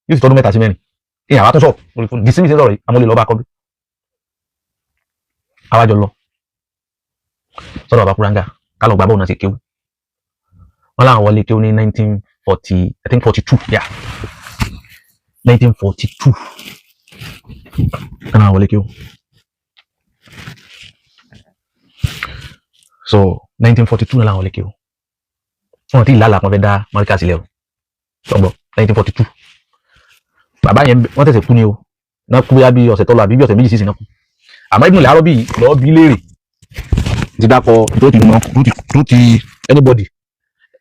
yóò sì tọdún 3 sí 4. Ìyẹn àwa tó sọ̀rọ̀ lórí fóònù dìísí mi sí sọ̀rọ̀ yìí, àmọ́ lè lọ bá kọ́ bí. Àwa jọ lọ sọ́dọ̀ bàbá Kúrángá ká lọ gbà bóun náà ti kéwú. Wọ́n láwọn wọlé kéwú ní 1940, I think 42, yeah, 1942 wọ́n láwọn wọlé kéwú. So 1942 náà láwọn wọlé kéwú. Wọ́n ti lálàá kan fẹ́ dá mọ́ríkà sílẹ̀ o, sọgbọ́ 1942. Bàbá yẹn wọ́n tẹ̀sẹ̀ kú ni o, náà kú bóyá bí ọ̀sẹ̀ tó lọ àbí bí ọ̀sẹ̀ méjì sísìn náà kú. Àmọ́ Ibn al-Arabi lọ́ọ́ bí léèrè ti dákọ̀ tó ti mọ tó ti anybody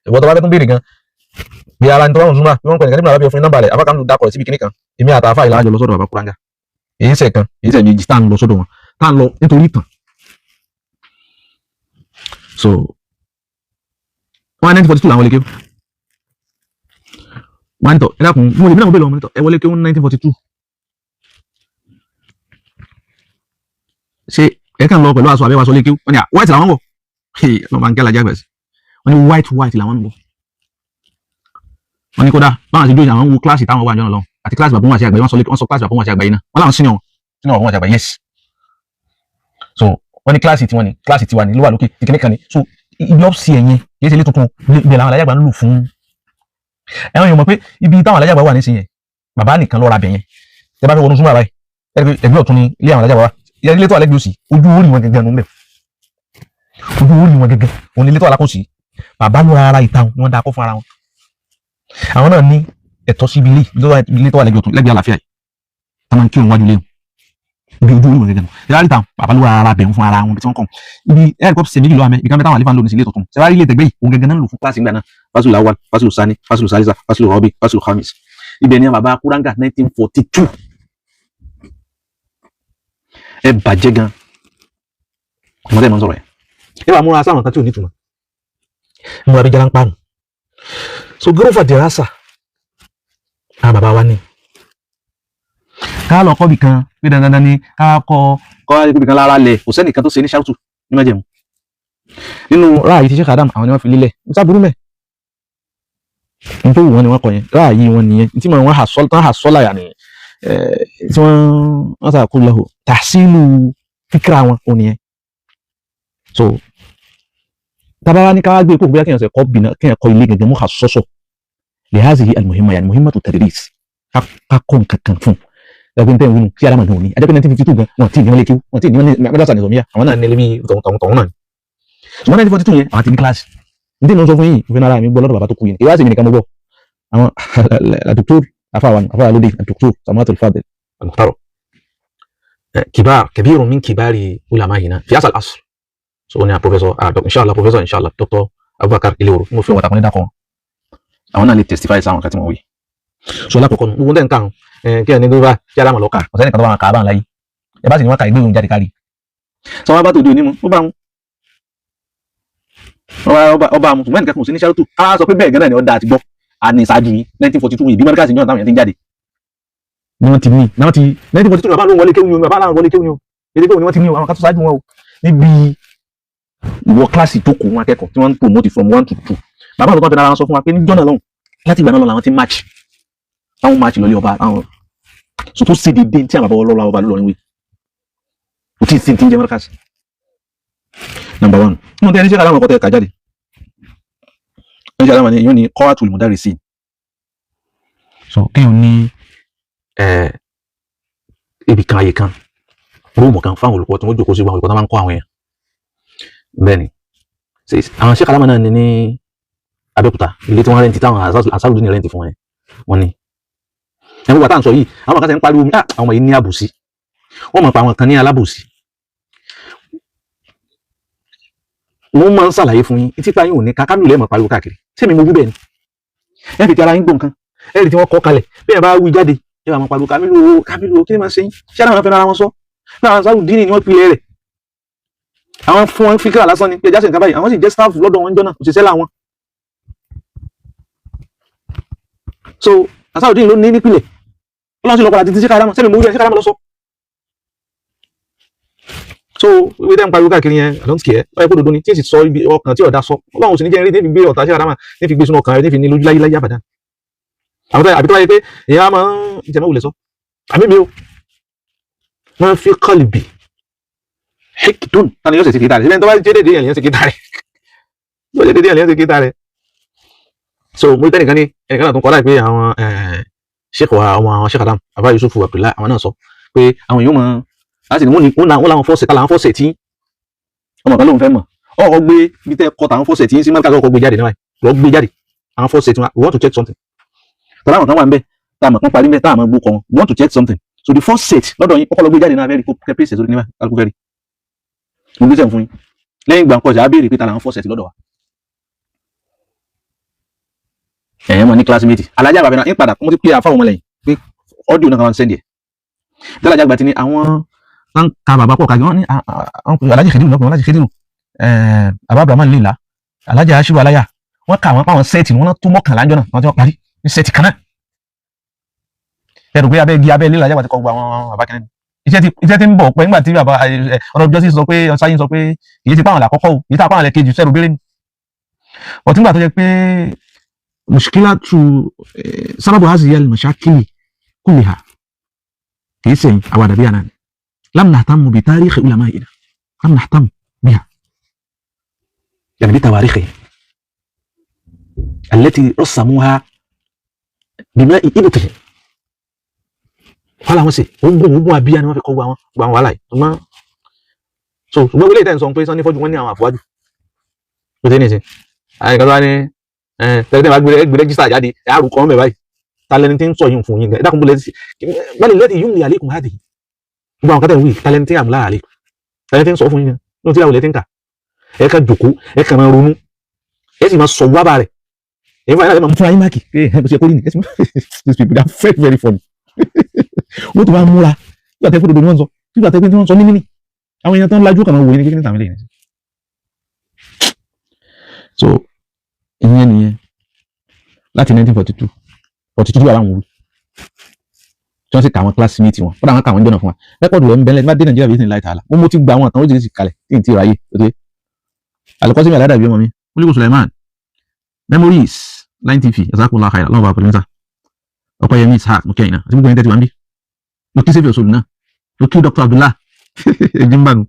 ìwọ tó bá fẹ́ tún béèrè gan bí ara ní tó bá wọn súnmọ́ bí wọ́n pè nìkan nígbà lábẹ́ fún nọ́mbà rẹ̀ afákan ló dákọ̀ rẹ̀ síbi kíní kan. Èmi àtàfà ìlànà àjọ lọ sọ́dọ̀ bàbá Kúrángá, èyí sẹ̀ kan, èyí sẹ̀ méjì tá à ń lọ sọ́dọ̀ wọn, tá à ń lọ nítorí ìtàn. So wọ́n á 1942 làwọn wọlé kéwú. Wọ́n á ní tọ̀ ẹ dákun, mo lè mí náà mo bèèrè wọn, mo ní tọ̀ ẹ wọlé kéwú 1942, ṣé ẹ kàn lọ pẹ̀lú aṣọ àbẹ́wò aṣọ lé kéwú? Wọ́n ní à white làwọn wọ̀. Lọ́ọ́ máa ń kẹ́ lajá gbẹ̀sì. Wọ́n ní white white làwọn ń wọ̀. Wọ́n ní kódà báwọn àti dóyè àwọn ń wo kíláàsì táwọn wà jọ̀nà lọ àti kíláàsì bàbá wọn àti àgbà yìí, wọ́n sọ kíláàsì bàbá wọn àti àgbà yìí náà, wọ́n làwọn senior senior bàbá wọn àti àgbà, yes. So wọ́n ní kíláàsì tiwọn ní kíláàsì tiwa ní ló wà lókè ìkíní kan ní. So ibi ọ́fíìsì ẹ̀yẹn kì í ṣe ilé tuntun, ibẹ̀ làwọn alájàgbà ń lò fún. Ẹ̀wọ̀n yóò mọ̀ pé ibi táwọn alájàgbà wà nísìnyẹn, bàbá nìkan ló ra bẹ̀ yẹn. Tẹ bá fẹ́ wọnú súnmọ́ àbáyé, ẹgbẹ́ ọ̀tún ni ilé àwọn alájàgbà wà, ilé tó wà lẹ́gbẹ̀ẹ́ òsì ojú orí wọn gẹ́gẹ́ nù ń bẹ̀, ojú orí wọn gẹ́gẹ́ òun ni ilé tó wà lákòsí. Bàbá ló ra ara ìta ni wọ́n da kọ́ fún ara wọn. Àwọn náà ní ẹ̀tọ́ síbi ilé tó wà lẹ́gbẹ̀ẹ́ ọ̀tún lẹ́gbẹ̀ẹ́ àlàáfíà yìí tá máa ń kírun wájú léwu ibi ojú orí wọn gẹ́gẹ́ nù. Ìyá ríta bàbá ló ra ara bẹ̀ ń fún ara wọn tí wọ́n kàn ibi ẹ̀rọ ṣe méjì lọ́wọ́ amẹ́ ibi kan táwọn àlefa ń lò ní sí ilé tuntun. Ṣe wá rí ilé tẹ̀gbẹ́ yìí òun gẹ́gẹ́ náà ń lò fún kíláàsì ńgbà náà, fásitì awal, fásitì sani, fásitì salisa, fásitì rọ́bì, fásitì khamis. Ibẹ̀ ni bàbá Kúrángà 1942. Ẹ bàjẹ́ gan ọmọdé máa ń sọ̀rọ̀ yẹn. Ẹ bá múra sáwọn kan tí ò ní ìtumọ̀, múra bí jáláńpá nù. So gúrúfà dìrásà àwọn bàbá wa ní ká lọ kọ́ bì kan pé dandandan ni ká kọ́ kọ́ ibì kan lára lẹ̀, kò sẹ́nìkan tó ṣe ní ṣáàtù ní májẹ̀mú nínú ráàyè tí Sheikh Adam, àwọn ni wọ́n fi lélẹ̀. N sábúrú mẹ́ n tó wù wọ́n ni wọ́n kọ yẹn, ráàyè wọn nìyẹn tí wọ́n hà sọ́lá tán, hà sọ́lá yà ni tí wọ́n sàkó lọ́hùn tàṣílù fíkra wọn ò nìyẹn. So tabawa ní ká gbé kó bóyá kéèyàn ṣe kọ́ bìnà, kéèyàn kọ́ ilé gẹ́gẹ́ mú hà sọ́sọ̀ lè hazihi al-muhimma, yani muhimmatu tadris, ká kọ́ nǹkan kan fún ẹgbẹ́ tẹ́ ń wínú sí alámọ̀ gan òní ajẹ́pẹ́ 1952 gan wọn tí ní wọn lé kíw, wọn tí ní wọn ní madrasa nìzọmíyà, àwọn náà nílé bí tọ̀hún tọ̀hún náà ni. Ṣùgbọ́n 1942 yẹn, àwọn ti ní kíláàsì ní tí mo sọ fún yìí ìfẹ́ nára mi gbọ́ lọ́dọ̀ bàbá tó kú yìí. Ìwádìí mi nìkan mo gbọ́ àwọn àdùktúr afáwa afáwa lóde àdùktúr Samatul Fadil المحترم كبار كبير من كبار علمائنا في هذا العصر. So ní professor inshallah, professor inshallah, Dr. Abubakar Iloro. Mo fi ọ̀wọ̀ tàkùnrin dákọ̀ àwọn náà lè testify sáwọn kan tí wọ́n wí. So lákòókò nù gbogbo tẹ̀ ń kà kí ẹni tó bá kí alámọ̀ lọ́kà ọ̀sẹ̀ nìkan tó bá wọn kà á bá ń láyé ẹ bá sì ní wọn kà ìgbé òun jáde kárí. Sọ wọn bá tòde òní mu, ó bá wọn ọba mu, ṣùgbọ́n ẹnìkan kò sí ní ṣáàtú ká sọ pé bẹ́ẹ̀ gánà ni ọ̀dà àti gbọ́ àní ìṣáájú yìí 1942 ìbí mọ́ríkàsì náà táwọn èèyàn ti ń jáde ni wọ́n ti ní náà ti 1942. Bàbá ló ń wọlé kéwù ni o, bàbá làwọn wọlé kéwù ni o, èdè kéwù ni wọ́n ti ní o, àwọn kan tó ṣáájú wọn o níbi ìwọ kíláàsì tó kù wọn akẹ́kọ̀ọ́ tí wọ́n ń promote from one to two. Bàbá àtọ́kọ́ fẹ́ra wọn sọ fún wa pé níjọ́ náà lọ́hùn, láti ìgbà náà lọ làwọn ti match, táwọn match lọlé ọba àwọn. So tó ṣe dédé tí àwọn bàbá ọlọ́lá ọba lọ́rin wí kò tí ì sí ti ń jẹ́ mọ́ríkàsì. Number one, nínú tẹ́ ẹni ṣe aláwọ̀ ọkọ̀ tẹ́ ká jáde, ẹni ṣe aláwọ̀ ni yóò ní qa'atul mudarrisin. So kéèyàn ní ibì kan, àyè kan, room kan fáwọn olùkọ́ tí wọ́n jókòó sí, àwọn olùkọ́ tó máa ń kọ́ àwọn èèyàn. Bẹ́ẹ̀ ni àwọn Sheikh Alama náà ní ní Abẹ́òkúta, ilé tí wọ́n rent, táwọn Ansarudeen rent fún wọn yẹn, wọ́n ní ẹ̀rọ wà tá à ń sọ yìí. Àwọn kan tẹ̀ ń pariwo, àwọn yìí ní àbòsí, wọ́n mọ̀ pé àwọn kan ní alábòsí. Wọ́n máa ń ṣàlàyé fún yín etí pa yín ò ní ká kábílù lẹ́ẹ̀mọ̀ pariwo káàkiri. Ṣé mi mo wí bẹ́ẹ̀ ni? Ẹ fi ti ara yín gbọ́ nǹkan, ẹ rí tí wọ́n kọ́ kalẹ̀ bí ẹ bá wí jáde, ẹ bá máa pariwo kábílù o, kábílù o, kí ni máa ṣe yín? Ṣé àwọn fẹ́ràn ara wọn sọ bí àwọn Ansarudeen ni wọ́n pilẹ̀ rẹ̀, àwọn fún wọn fíkà lásán ni pé ẹja ṣe nǹkan báyìí, àwọn sì jẹ́ staff lọ́dọ̀ wọn jọ́nà, òṣìṣẹ́ làwọn. So Ansarudeen ló ní nípìnlẹ̀, ọlọ́run sì lọ padà títí sí karama sẹ́mi mo wí ẹ̀ sí karama lọ sọ. So wíwí tẹ́ ń pariwo káàkiri yẹn, I don't care. Ọ̀yẹ́ kó dodo ni tí n sì sọ ibi ọkàn tí ọ̀dà sọ, ọlọ́run sì ní jẹ́ rí ní fi gbé ọ̀tá sí karama, ní fi gbé sínú ọkàn rẹ̀, ní fi ní lójú láyé láyé àbàdàn. Àwọn tó àbí tó wáyé pé èèyàn á máa ń jẹ̀mọ́ wulẹ̀ sọ àmì mi o wọ́n fi qalbi hikdun tani yóò ṣe ti kíta rẹ̀ síbẹ̀ tó bá jẹ́ dédé yẹn lè ṣe kíta rẹ̀ yóò jẹ́ dédé yẹn lè ṣe kíta rẹ̀. So mo rí tẹ́nìkan ní ẹnìkan náà tó ń kọ́ láì pé àwọn sheikh wa, ọmọ àwọn sheikh Adam, Abba Yusuf Abdullahi, àwọn náà sọ pé àwọn èèyàn mọ̀ láti ní wọ́n làwọn fọ́ọ̀sẹ̀ tá làwọn fọ́ọ̀sẹ̀ tí ọmọ kan lóun fẹ́ mọ̀ ọkọ̀ gbé bí tẹ́ kọ́ tàwọn fọ́ọ̀sẹ̀ tí ń sí mọ́ríkà ọkọ̀ gbé jáde náà lọ gbé jáde àwọn fọ́ọ̀sẹ̀ tí wọ́n. We want to check something tọ́lá àwọn kan wà ń bẹ̀ tá a mọ̀ kán parí ń bẹ̀ tá a mọ̀ gbó kọ́ wọn. We want to check something. So the first set lọ́dọ̀ yín, ọkọ̀ lọ gbé jáde náà fẹ́ẹ́ rí kẹ́ pèsè sórí níbà kálukú fẹ́ẹ́ rí mo gbé sẹ́yìn fún yín lẹ́yìn ìgbà nǹkan ọ̀sẹ̀ á béèrè pé ta làwọn fọ́ọ̀sẹ̀ tí lọ́dọ̀ wa. Ẹ̀yẹ́ mọ̀ ní classmate alájà àgbà náà ń padà mo ti pè àfáwọn ọmọlẹ́yìn pé ọ́díò náà kan wá ń sẹ́ndì ẹ̀ dálájà àgbà ti ní àwọn ń ka bàbá pọ̀ káàkiri, wọ́n ní alájì Khediru lọ́kùnrin, alájì Khediru, bàbá Abrahamu lè la alájà aṣíwò aláyà, wọ́n kà wọ́n páwọn sẹ́ẹ̀tì wọn tó mọ́kànlá ńjọ́ náà wọ́n ti wọ́n parí ní sẹ́ẹ̀tì kan náà. Ẹrù pé abẹ́ igi abẹ́ ilé alájà àgbà ti kọ́ gbogbo àwọn bàbá kẹ́ni iṣẹ́ ti ń bọ̀ pé nígbà tí bàbá ọ̀rọ̀ jọ́sí sọ pé ọ̀sáyín sọ pé èyí ti pàwọn làkọ́kọ́ o, èyí tá pàwọn lẹ́kejì sẹ́rù bẹ́rẹ̀ ni ọ̀tí nígbà tó jẹ́ pé mushkilatu sábàbù hazihi al-mashakili kulliha kìí sẹ́yìn àwọn àdàbí àná ni lam nahtammu bi tarikhi ulama'ina, lam nahtam biha يعني بتواريخهم التي رسموها بماء إبطهم. Wàhálà wọn sì ogun ogun abíyá ni wọ́n fi kọ́ gbogbo àwọn gbogbo àwọn wàhálà yìí. Ṣùgbọ́n so ṣùgbọ́n wọlé ìtàn sọ pé sanni fọ́jú wọn ní àwọn àfọwájú tó tẹ́ nìsín àyìnká tó wá ní tẹ́lẹ̀ bá gbé rẹ́gísítà jáde ẹ̀ àrùkọ́ ọmọ ẹ̀ báyìí ta lẹni tí ń sọ yìí fún yín gan ẹ̀ dákun bó lẹ́sí báyìí lẹ́tì yún ní àlékún hádì gbogbo àwọn kátà ìwé ta lẹni tí àmúlá àlékún ta lẹni tí ń sọ fún yín gan ní tí àwọn ilẹ̀ tí ń kà ẹ̀ ká jòkó ẹ̀ kà máa ronú ẹ̀ sì máa sọ wábà rẹ̀ ẹ̀ fún ẹ̀ máa fún ayé máàkì ẹ̀ bó ṣe kórìí ni. These people, they are very very funny. Wọ́n ti wá múra nígbà tẹ́ fódodo ni wọ́n sọ, nígbà tẹ́ pé tí wọ́n sọ ní mímì àwọn èèyàn tó ń lajú kàn máa wòye ní kékeré tàbí lẹ́yìn. So ìyẹn nìyẹn. Láti 1942 42 wà láwọn wí tí wọ́n sì kà àwọn classmate wọn, kódà wọn kà wọ́n jọ̀nà fún wa. Record rẹ̀ ń bẹ́lẹ̀ bá dé Nàìjíríà bí ní láì tààlà. Mo ti gba àwọn àtàwọn oríṣiríṣi kalẹ̀ tí n ti ráyè. Ó ti Alukọ́sími aládàbí ọmọ mi Múlíkù Suleiman Memories Line TV, Jazakumullahu khairan, lọ́wọ́ bá pẹ̀lú níta Ọ̀pẹ́yẹmí Ishaq, mo kí ẹ̀yin náà àti gbogbo ẹ̀yin tẹ́tí wá ń bí. Mo kí sèfì òṣòlù náà, mo kí Dr. Abdullah Jimba nù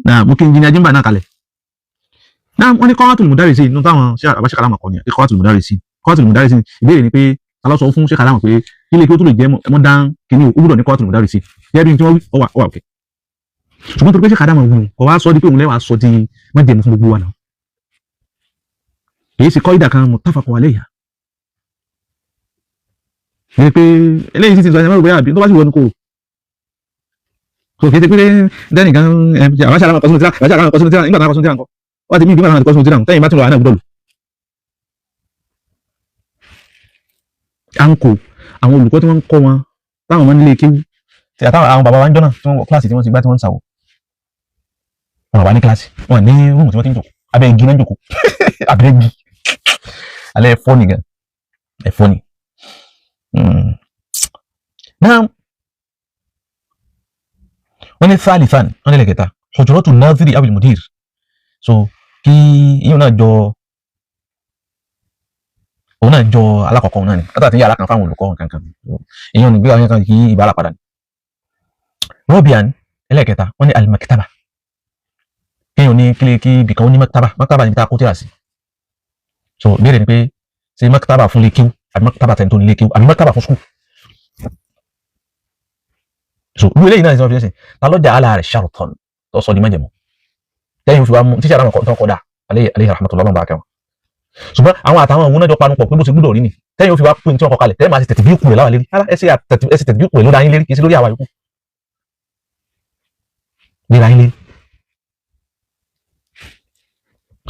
náà, mo kí engineer Jimba náà kalẹ̀ náà. Wọ́n ní Qa'atul Mudarrisin nínú táwọn àbáṣe kalama kọ́ ni Qa'atul Mudarrisin. Qa'atul Mudarrisin, ìbéèrè ni pé ta ló sọ fún Sheikh Adama pé ilé kí ó tó lè jẹ́ modern kìíní, ó gbúdọ̀ ní Qa'atul Mudarrisin? Gẹ́gẹ́ bí tí wọ́n wí, ọwà ọwà òkè, ṣùgbọ́n tó pé Sheikh Adama wù kọ́ wá sọ di pé òun lẹ́wàá sọ di májẹ̀mú fún gbogbo wa náà, kìí ṣe kọ́ìdà kan muttafaqun alayha ní pé eléyìí sì ti sọ ẹ̀ mọ́rò bóyá àbí tó bá sì wọnú kò so kìí ṣe pé dẹ́nìkan àbáṣe àlámọ̀ kọ́sùn tíra, àbáṣe àlámọ̀ kọ́sùn tíra nígbà táwọn kọ́sùn tíra nǹkan wọ́n ti mí ìgbìmọ̀ àwọn kọ́sùn tíra tẹ́yìn bá tún lọ àná gbọ́dọ̀ lò. Àǹkò àwọn olùkọ́ tí wọ́n ń kọ́ wọn táwọn ọmọ nílé kéwú tí àtàwọn àwọn bàbá wa ń jọ́nà tí wọ́n wọ kíláàsì tí wọ́n ti gbá tí wọ́n ń sàwọ̀, wọn wà ní kíláàsì, wọn ní rúùmù tí wọ́n ti ń jòkó, abẹ́ igi náà ń jòkó, abẹ́ igi alẹ́ ẹ̀fọ́ ni gan, ẹ̀fọ́ ni. Náà wọ́n ní thalithan, wọ́n ní lẹ́kẹ̀ta, hujratu nadhiri awil mudir. So kí yíò náà jọ òun náà jọ alákọ̀ọ́kọ́ náà ni látàtí yàrá kan fáwọn olùkọ́ kankan èèyàn ní gbéra kan kí ìbára padà ní. Rọ́bìàn ẹlẹ́kẹta, wọ́n ní alimakitaba, kéèyàn ní kílé kí ibìkan ó ní maktaba. Maktaba níbi tá a kó tíra sí. So ìbéèrè ni pé ṣé maktaba fún lè kíw àbí maktaba tẹ̀ tó ní lè kíw àbí maktaba fún skul? So irú eléyìí náà ní sọ fi ṣe ta lọ́jà ala rẹ̀ ṣàròtọ́n tó sọ di májẹ̀mú lẹ́yìn oṣù wa mú tíṣà àwọn tó kọ́ da alayhi rahmatullahi bá kẹwọn, ṣùgbọ́n àwọn àtàwọn òun náà jọ panu pọ̀ pé bó ṣe gbúdọ̀ rí ni tẹ́yìn ó fi wá pé tí wọ́n kọ kalẹ̀ tẹ́yìn máa ṣe tẹ̀tì bí kù rẹ̀ láwà lérí rárá, ẹ ṣe tẹ̀tì bí kù rẹ̀ lórí ayín lérí, kì í ṣe lórí àwa yòókù lérí ayín lérí.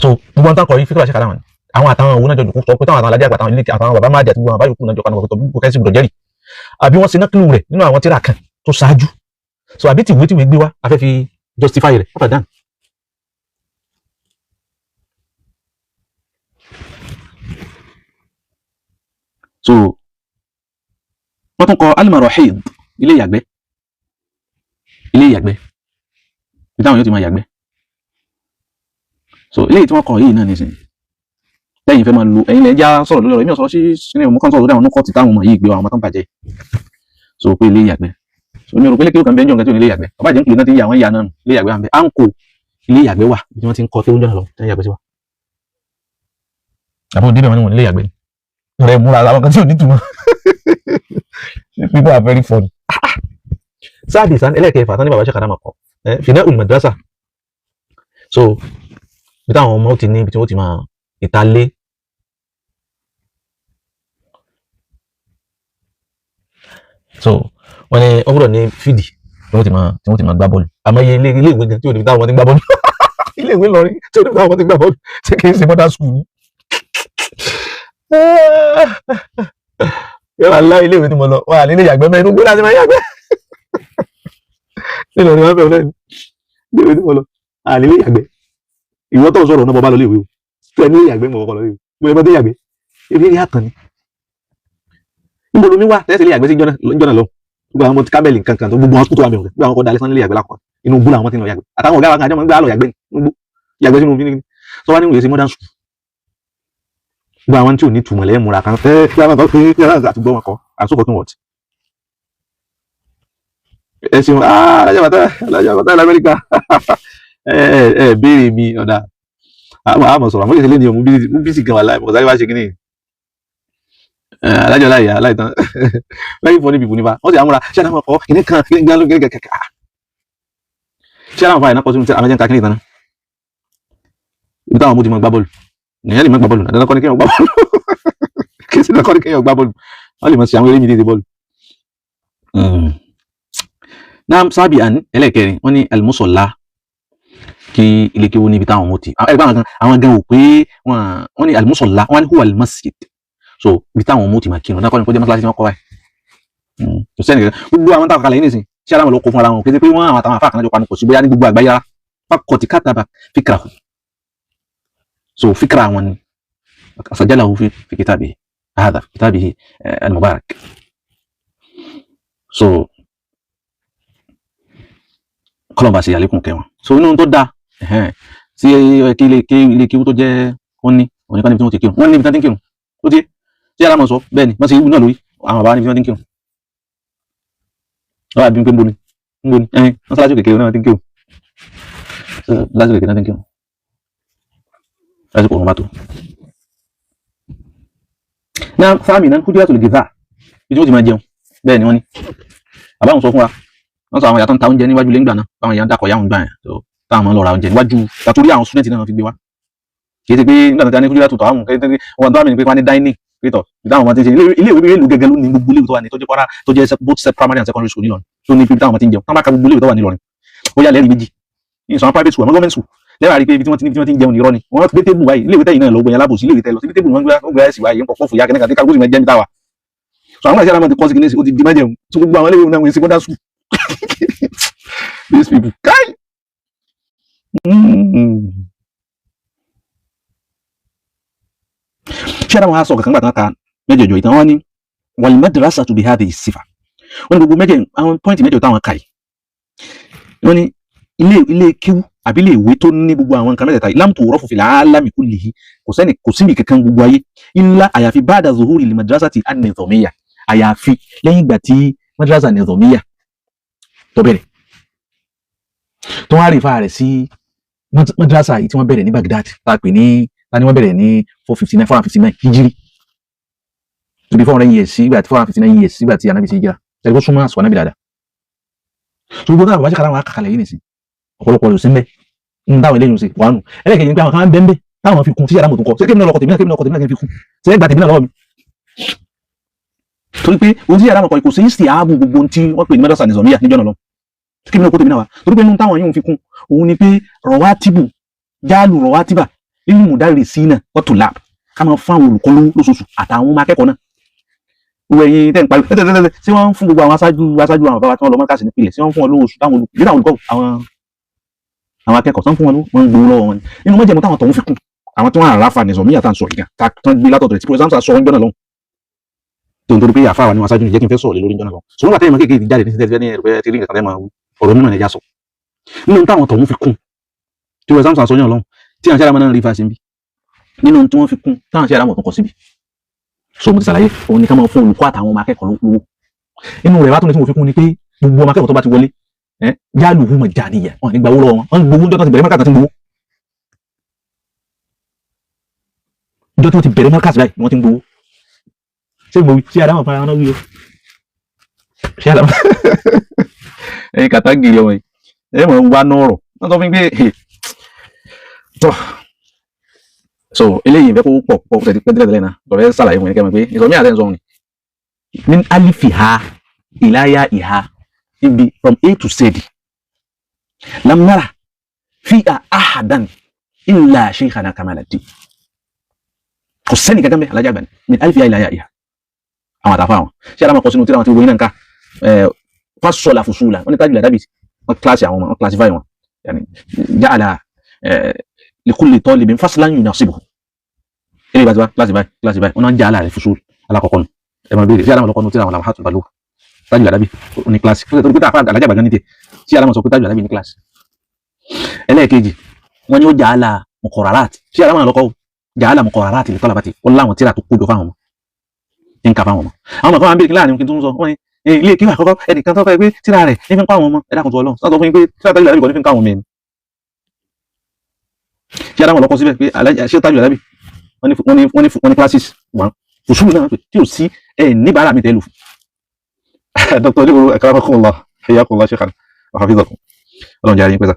So gbogbo àwọn táwọn kọ yìí fíkọ́ àṣẹ kàdáwọn ni àwọn àtàwọn òun náà jọ jòkó sọ pé táwọn àtàwọn aládé àgbà àtàwọn ilé àtàwọn bàbá máa jẹ àti gbogbo àwọn àbáyòkú náà jọ panu pọ̀ tó bí kẹ́sì gbọdọ̀ jẹ́rìí àbí wọ́n ṣe nákìlù rẹ̀ nínú àwọn tíra kan tó ṣáájú. So àbí tìwé tìwé gbé wá afẹ́ fi justify rẹ̀ abadan. So wọ́n tún kọ al-marahid, ilé ìyàgbẹ́, ilé ìyàgbẹ́ ibi táwọn yóò ti máa yàgbẹ́. So eléyìí tí wọ́n kọ yìí náà nísìnyí lẹ́yìn fẹ́ máa lo ẹ̀yin lẹ́ já sọ̀rọ̀ lórí ọ̀rọ̀ èmi ò sọ̀rọ̀ sí sínú ìmú kan sọ̀rọ̀ lórí àwọn nọ́kọ̀tì táwọn ọmọ yìí gbé àwọn ọmọ tó ń bàjẹ́. So pé ilé ìyàgbẹ́, so mi ò rò pé lékè ó kàn bẹ́ẹ̀ jọ̀ nǹkan tí ò ní ilé ìyàgbẹ́ ọba jẹ́ ń pè náà ti ń yà wọ́n yà náà nù ilé ìyàgbẹ́ wà ń bẹ à ń kó ilé ìyàgbẹ́ wà bí wọ́n ti ń kọ́ tó ń jọ̀nà lọ tí wọ́n yàgbẹ́ sí wa. Àbúrò débẹ̀ wọn ni wọ́n ní ilé ìyàgbẹ́ rẹ̀ múra àwọn kan tí ò ní túmọ̀. People are very funny. Sáàdì sàn ẹlẹ́kẹ̀ẹ́fà tán ní bàbá ṣèkàdá máa kọ́ fìdá olùmọ̀dásà. So bí táwọn ọmọ ti ní ibi tí wọ́n ti máa ìtàlé so wọ́n ní wọ́n gbọ́dọ̀ ní fídì tí wọ́n ti máa gbá bọ́ọ̀lù. Àmọ́ iye ilé ìwé gan tí ò ní bí táwọn ọmọ ti gbá bọ́ọ̀lù, ilé ìwé lọrin tí ò ní bí táwọn ọmọ ti gbá bọ́ọ̀lù, ṣé kì í ṣe modern school ni? Yọ̀rọ̀ alá ilé ìwé tí mo lọ wà nílé ìyàgbẹ́ mẹ́rin gbé láti máa yàgbẹ́ nílò ní wọ́n fẹ́ lẹ́nu ilé ìwé tí mo lọ à nílé ìyàgbẹ́. Ìwọ tó ń sọ̀rọ̀ náà mo bá lọ ilé ìwé o tó ẹ nílé ìyàgbẹ́ mo kọ́kọ́ lọ ilé ìwé mo lè mọ dé ìyàgbẹ́ eré ní àtàn ni níbo lomi wà tẹ́sí ilé ìyàgbẹ́ sí jọ́nà lọ gbogbo àwọn ọmọ kámẹ́lì kankan tó gbogbo àwọn sukùtù wà mí gbogbo àwọn kọ́ dalẹ́ sán nílé ìyàgbẹ́ lákọ̀ọ́ inú gbó làwọn ti ń lọ yàgbẹ́ àtàwọn ọ̀gá wa kan àjọmọ̀ ń gbé àlọ́ yàgbẹ́ ní yàgbẹ́ sínú kíní sọ wá ní ìwé sí modern school gbogbo àwọn tí ò ní túmọ̀ lẹ́yìn múra kan àti gbọ́ wọn kọ́ àsopọ̀ tó wọ̀t. Ẹ ṣeun alájà bàtà alájà bàtà lamẹ́ríkà ẹ ẹ béèrè mi ọ̀dà àmọ̀ sọ̀rọ̀ àmọ́ ìṣẹ̀lẹ̀ ni mo bí sì gan wà láì mọ̀ sáré wá ṣe kíní alájọ láyà aláìtàn very funny people nípa wọ́n sì àmúra ṣé àwọn ọkọ̀ kìnìún kan kìnìún kan kìnìún kan ṣé àwọn afáàyàn náà kọ́ sínú tí àwọn jẹ́ ń ka kìnìún tán náà ibi táwọn ọmọ ti máa gbá bọ́ọ̀lù nìyẹn lè má gbá bọ́ọ̀lù dandan kọ́ ni kéèyàn gbá bọ́ọ̀lù kí sí dandan kọ́ ni kéèyàn gbá bọ́ọ̀lù wọ́n lè máa ṣe àwọn eré mi dédé bọ́ọ̀lù. Náà sábì àn ẹlẹ́kẹrin wọ́n ní alimusọ̀lá kí ilé kéwú níbi táwọn ọmọ ti ẹgbẹ́ àwọn kan àwọn gan ò pé wọ́n ní alimusọ̀lá wọ́n ní huwa alimasjid. So ibi táwọn ọmọ ti máa kírun dandan kọ́ ni kó jẹ́ mọ́sálásí tí wọ́n kọ́ báyìí. Kò sẹ́ni kankan gbogbo àwọn táwọn kalẹ̀ yìí nìsín ṣé aláwọ̀ ló kó fún ara wọn kété pé wọ́n àwọn àtàwọn afá kan náà jọ panu kò sí bóyá ní gbogbo àgbáyé rárá fakọ̀tì kátàbà fíkra so fikra wọn ni asajalahu fi kitabihi. هذا في كتابه المبارك. So kọlọ́n bá ṣe àlékún kẹwọn. So inú tó dáa tí kí ilé kíwú tó jẹ́ ó ní òní kan níbi tí wọ́n ti kírun, wọ́n níbi tí wọ́n ti ń kírun. Ó ti tí yàrá mọ̀ sọ bẹ́ẹ̀ ni wọ́n ṣe ìwú náà lórí àwọn bàbá níbi tí wọ́n ti ń kírun. Wọ́n wà bí pé ń boni ń boni ẹ̀hìn wọ́n sálásì kékeré náà ti ń kírun, sálásì kékeré náà ti ń kírun lásìkò òun bá tó. Náà fáàmì náà kúndínlá tó lè gèzà bí tí wọ́n ti máa jẹun bẹ́ẹ̀ ni wọ́n ní àbáwọn sọ fún wa, wọ́n sọ àwọn ìyá tó ń ta oúnjẹ níwájú lẹ́ngbà náà, báwọn èèyàn dàkọ̀ yáwọn gbà yẹn tó táwọn máa ń lọ ra oúnjẹ níwájú tàtórí àwọn student náà fi gbé wá. Kì í ṣe pé nígbà tó ti ní kúndínlá tó tọ̀ àwọn wọn tó wà mí ni pé wọ́n ní dining pétọ̀ ìdáhùn wọn ti ń ṣe ilé ìwé mélòó gẹ́gẹ́ ló ní gbogbo ilé ìwé tó wà ní tó jẹ́ Kwara tó jẹ́ both primary and secondary school nílọrin tó ní ibi táwọn ti ń jẹun táwọn bá ka gbogbo ilé ìwé tó wà nílọrin ó yà lẹ́rìí méjì ní ìsọ̀rọ̀ private school àmọ́ government school lẹ́wàá rí pé ibi tí wọ́n ti ń jẹun ní irọ́ ni wọ́n ti gbé tébù báyìí ilé ìwé tẹ̀yìn náà lọ gbẹ̀yìn alábòsí ilé ìwé tẹ̀ lọ síbi tébù ni wọ́n gbé ẹ̀sì wáyé ń pọ̀ fọ́ọ̀fù yá kẹ́nẹ́kà tí kálukú sì máa jẹ́ níta wa. So àwọn àti alámọ̀ ti kọ́ sí kìíní sí ó ti di májẹ̀mú so gbogbo àwọn ilé ìwé náà wọ́n secondary school. These people kai. Ṣé ara wọn á sọ kankan gbà tán ka mẹ́jẹ̀ẹ̀jọ ìtàn wọn ni wal madrasatu bi hadhihi sifa, wọn ní gbogbo mẹ́jẹ̀ àwọn pọ́ìntì mẹ́jọ táwọn kà yìí, wọn ní ilé ilé kíwú àbí ilé ìwé tó ní gbogbo àwọn nǹkan mẹ́tẹ̀ẹ̀ta yìí lam tu'rafu fil alami kullihi, kò sẹ́ni kò síbi kankan gbogbo ayé illa àyàfi ba'da zuhuri lil madrasati an-nizamiyya, àyàfi lẹ́yìn ìgbà tí madrasa nizamiyya tó bẹ̀rẹ̀ tó wá rí fa rẹ̀ sí madrasa yìí tí wọ́n bẹ̀rẹ̀ ní Baghdad tá a pè ní ta ni wọ́n bẹ̀rẹ̀ ní 459 459 hijiri tó bí 400 years sígbà tí 459 years sígbà tí anabi ṣe hijira tẹ̀lé kó súnmọ́ àsùn anabi dáadáa. Tó gbogbo náà bàbá ṣe kára wọn àkàkàlẹ̀ yìí nìsín ọ̀pọ̀lọpọ̀ ló sí mbẹ́ ń táwọn eléyìí ń ṣe wàánu ẹlẹ́kẹ̀ẹ́ ni pé àwọn kan bẹ́ẹ̀ bẹ́ẹ̀ táwọn fi kún tí yàrá mọ̀tò kọ ṣé kébìnrin náà lọkọ̀ tèmi náà kébìnrin náà lọkọ̀ tèmi náà kí n fi kún ṣé ẹ gba tèmi náà lọ́wọ́ mi. Torí pé ohun tí yàrá mọ̀kọ kò sí sí ààbò gbogbo ohun tí wọ́n pè ní mẹ́dọ̀sà nìzọ̀míyà níjọ́ náà lọ kébìnrin náà kó tèmi náà wá. Torí pé inú táwọn yóò fi kún òun ni pé rọ̀wátìbù jáàlù rọ̀wátìbà nínú mùdárìsínà wọ́tò lab ká máa fún àwọn olùkọ́ lówó lóṣooṣù àtàwọn ọmọ akẹ́kọ̀ọ́ náà. Gbogbo ẹ̀yin tẹ́ ń pariwo tẹ́tẹ́tẹ́tẹ́ ṣé wọ́n ń fún gbogbo àwọn aṣáájú aṣáájú àwọn bàbá tí wọ́n lọ mọ́kàsí nípìnlẹ̀ ṣé wọ́n ń fún wọn lówó oṣù táwọn olùkọ́ àwọn akẹ́kọ̀ọ́ tó ń fún wọn lówó wọ́n ń gbowó lọ́wọ́ wọn ni. Nínú mọ́jẹ̀mú táwọn tọ̀hún fi kún àwọn tí wọ́n àràfà nìzọ̀míyà tá à ń sọ yìí gan tá ń gbé látọ̀dọ̀ rẹ̀ tí Professor Hamza sọ wọn gbọ́nà lọ́hùn tó ń torí pé àfa wà ní wọn aṣáájú ní jẹ́ kí n fẹ́ sọ̀rọ̀ lé lórí gbọ́nà lọ́hùn. Ṣùgbọ́n bàtẹ́ ìmọ̀ kékeré ti jáde ní tẹ́tẹ́ ní ẹ̀rọ ti rí nǹkan tẹ́ máa ọ̀rọ̀ mímọ̀ ẹ̀já sọ nínú táwọn tọ̀hún fi kún tí Professor Hamza sọ yàn lọ́hùn tí àwọn sẹ́ra náà rí fa síbi nínú tí wọ́n fi kún táwọn sẹ́ra mọ̀ tó kọ síbi. So mo ti ṣàlàyé òun ni ká máa fún olùkọ́ àtàwọn ọmọ akẹ́kọ̀ọ́ lówó. Inú rẹ̀ wá tó ní tí mo fi kún ni pé gbogbo ọmọ akẹ́kọ̀ọ́ tó bá ti wọlé jáàlù hùmọ̀ jà nìyẹn wọn ní gbawó lọ́wọ́ wọn wọn gbowó níjọ́ tó ti bẹ̀rẹ̀ mọ́kàtà tí ń gbowó níjọ́ tó ti bẹ̀rẹ̀ mọ́kàtà báyìí wọ́n ti ń gbowó. Ṣé mo ṣé àdámọ̀ fara wọn náà wí o ṣé àdámọ̀ ẹ̀yin kàtá gírí ọmọ yìí ẹ̀ mọ̀ ń wá náà rọ̀ wọ́n sọ fún mi pé tọ́ so eléyìí ìfẹ́ kó pọ̀ pọ̀ tẹ̀lé tẹ́lẹ̀ tẹ́lẹ̀ náà lọ́rẹ́ ṣàlàyé fún yín kẹ́mi pé ìsọ̀mí àti ẹ̀sọ́ ni min alifiha ìláyà ìhà ibi from A to Z lam nara fiha ahadan illa shaykhana Kamaluddin kò sẹ́ni kankan bẹ́ẹ̀ alájà gbani min alifiha ìláyà ìhà àwọn àtàfà àwọn ṣé àdámọ̀ kọ sínú tíra wọn ti gbogbo yín náà ká fasọ̀là fusula wọn ni tájùlá dábì wọn kíláàsì àwọn ọmọ wọn kílàsífáì wọn yàní ja'ala likulli talibin faslan yunasibuhu ilé ìbá ti wá kíláàsì báyìí kíláàsì báyìí wọn náà ń ja'ala rẹ̀ fusul alákọ̀ọ́kọ́ nù ẹ máa béèrè sí àdámọ̀ lọ́kọ́ nù tíra wọn làwọn hàtùbà ló tájùlá dábì ní kíláàsì fún ìtọ́jú pé táàfà alájà gbàgán ní tiẹ̀ sí àdámọ̀ sọ pé tájùlá dábì ní kíláàsì. Ẹlẹ́ẹ̀kejì wọn ni ó ja'ala muqarrarat sí àdámọ̀ lọ́kọ́ ja'ala muqarrarat li talabati ó láwọn tíra tó kójọ fáwọn ọmọ tí ń ka fáwọn ọmọ. Àwọn ọmọ kan máa ń béèrè láàrin kí n tó ń sọ wọn ni ilé kí wà àkọ́kọ́ ẹnìkan tó fẹ́ pé tíra rẹ̀ ní fi ń kọ́ àwọn ọmọ ẹ̀dá kan tó Ọlọ́run sọ fún mi pé tíra tájùlá dábì kọ́ ní fi ń kọ́ àwọn ọmọ ẹni. Ṣé àdámọ̀ lọ́kọ́ síbẹ̀ pé ṣé tájùlá dábì wọ́n ní classes one fùsùlù náà pé tí ò sí ẹ̀ níbàárà mi tẹ́lù. Dr. Olúwo akramakumullah hayyakumullah shaykhan wa hafizakum Ọlọ́run jẹ́ àyín pẹ́sà.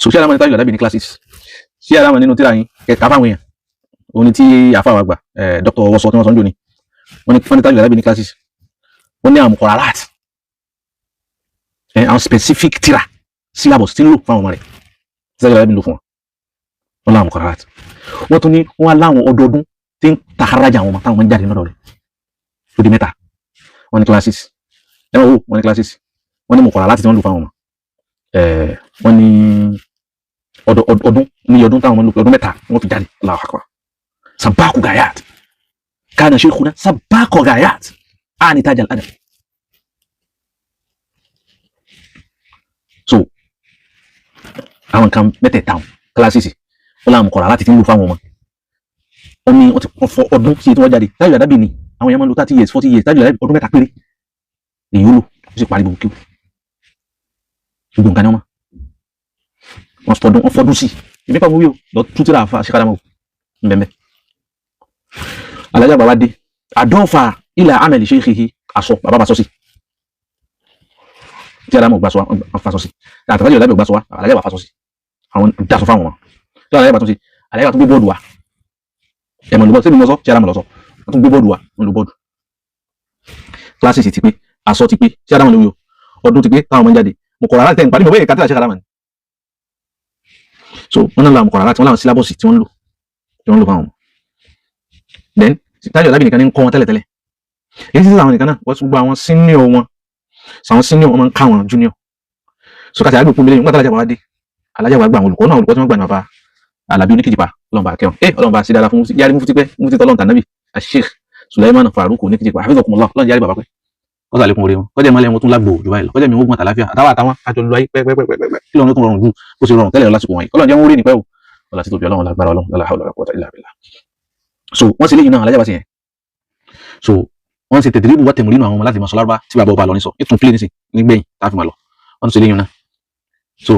So ṣé àdámọ̀ ní tájùlá dábì ní classes ṣé àdámọ̀ nínú tíra yín kẹta fáwọn èèyàn òun ni tí àfáwọn àgbà Dr. Wọ́sọ tí wọ́n sọ ń jò ní wọ́n ní tájùlá dábì ní classes wọ́n ní àwọn muqarrarat àwọn specific tíra syllabus tí ń lò fáwọn ọmọ rẹ̀ tí tájùlá dábì ń lò fún wọn wọ́n láwọn muqarrarat wọ́n tún ní wọ́n láwọn ọdọọdún tí ń takarajà àwọn ọmọ táwọn ọmọ ń jáde lọ́dọ̀ rẹ̀ lódi mẹ́ta wọ́n ní classes ẹ̀wọ̀n wo wọ́n ní classes wọ́n ní muqarrarat tí wọ́n lò fáwọn ọmọ wọ́n ní ọdún ní ọdún táwọn ọmọ lò ọdún mẹ́ta wọ́n fi jáde. Allahu akbar sabaku gayat Kana sheikhuna sabaqa ghayat ani taj al-adab. So àwọn nǹkan mẹ́tẹ̀ẹ̀ta kíláàsì ó láwọn kọ̀ọ̀rọ̀ láti fi ń lò fáwọn ọmọ. Ó ní wọ́n ti fọ ọdún sí tí wọ́n jáde Tajul Adabi ni àwọn èèyàn máa ń lo 30 years 40 years. Tajul Adabi, ọdún 3 péré èyí ó lò, ó sì parí gbogbo kí gbogbo nǹkan ni wọ́n mọ̀. Wọ́n fọdún, wọ́n fọdún sí ìbí pa wíwí o lọ tún tíra àfa ṣíkàdámọ̀ nbẹ̀mbẹ̀. Alájà bàbá dé àdọ́fà ilà amẹ̀lì sheikhihi, aṣọ bàbá bá sọ sí tí adamu gbà sọ wa fa sọ sí àtàtàjọ ìlàbẹ̀ gbà sọ wa, alájà bá fa sọ sí, àwọn dasọ fáwọn ọmọ tí alájà bá tún sí, alájà bá tún gbé bọ́ọ̀dù wa ẹ̀mọ̀ ló bọ́ sẹ́mi lọ́sọ́ tí adamu lọ́sọ́ wọ́n tún gbé bọ́ọ̀dù wa, wọ́n lo bọ́ọ̀dù. Kíláàsì ti pé, aṣọ ti pé, tí adamu lórí o, ọdún ti pé táwọn ọmọ ń jáde. Mo kọ̀ọ̀rọ̀ láti tẹ̀ ń parí mo bẹ́ẹ̀ kátìlá ṣe adamu ni. So wọ́n náà làwọn kọ̀ọ̀rọ̀ láti wọ́n láwọn sílábọ̀sì tí wọ́n ń lò fáwọn ọmọ. Then Tájọ̀ Àlábì nìkan ní ń kọ́ wọn tẹ́lẹ̀tẹ́lẹ̀ èyí títí àwọn nìkan náà wọ́n tún gba àwọn senior wọn, àwọn senior wọn máa ń ká àwọn junior. So kàtà àgbẹ̀ kún mi lẹ́yìn nígbà tí alájà wa dé, alájà wa gba àwọn olùkọ́ náà. Olùkọ́ tí wọ́n gbà ní bàbá Alábí oníkìjìpá, ọlọ́run bá kẹwọn, ọlọ́run bá sí dáadáa fún yárí mufti pẹ́, mufti tọ́lọ́run tànàbì Sheikh Sulaiman Farouk oníkìjìpá, hafidhakumullah. Ọlọ́run yárí bàbá pẹ́, kọ́sà lẹ́kùn orí wọn, kọjá ìmọ̀lẹ́ wọn tún lágbo jù báyìí lọ, kọjá mi ogun àtàláfíà àtàwọn àtàwọn àjọ lu ayé pẹ́pẹ́pẹ́pẹ́, kí lọ́run tún rọrùn ju bó ṣe rọrùn tẹ́lẹ̀ lọ lásìkò wọ̀nyí. Ọlọ́run jẹ́ wọn rí nípẹ́ o, ọlá títóbi Ọlọ́run, lágbára Ọlọ́run, la hawla wala quwwata illa billah. So wọ́n ṣe léyìn náà, alájà bá ṣe yẹn. So wọ́n ṣe tẹ̀dírìbù wá tẹ̀mùrínù àwọn ọmọ láti máa sọ lárúbá tí bàbá ọba lọ ní sọ ètò plé nísìn nígbẹ̀yìn tá a fi máa lọ. Wọ́n tún ṣe léyìn náà. So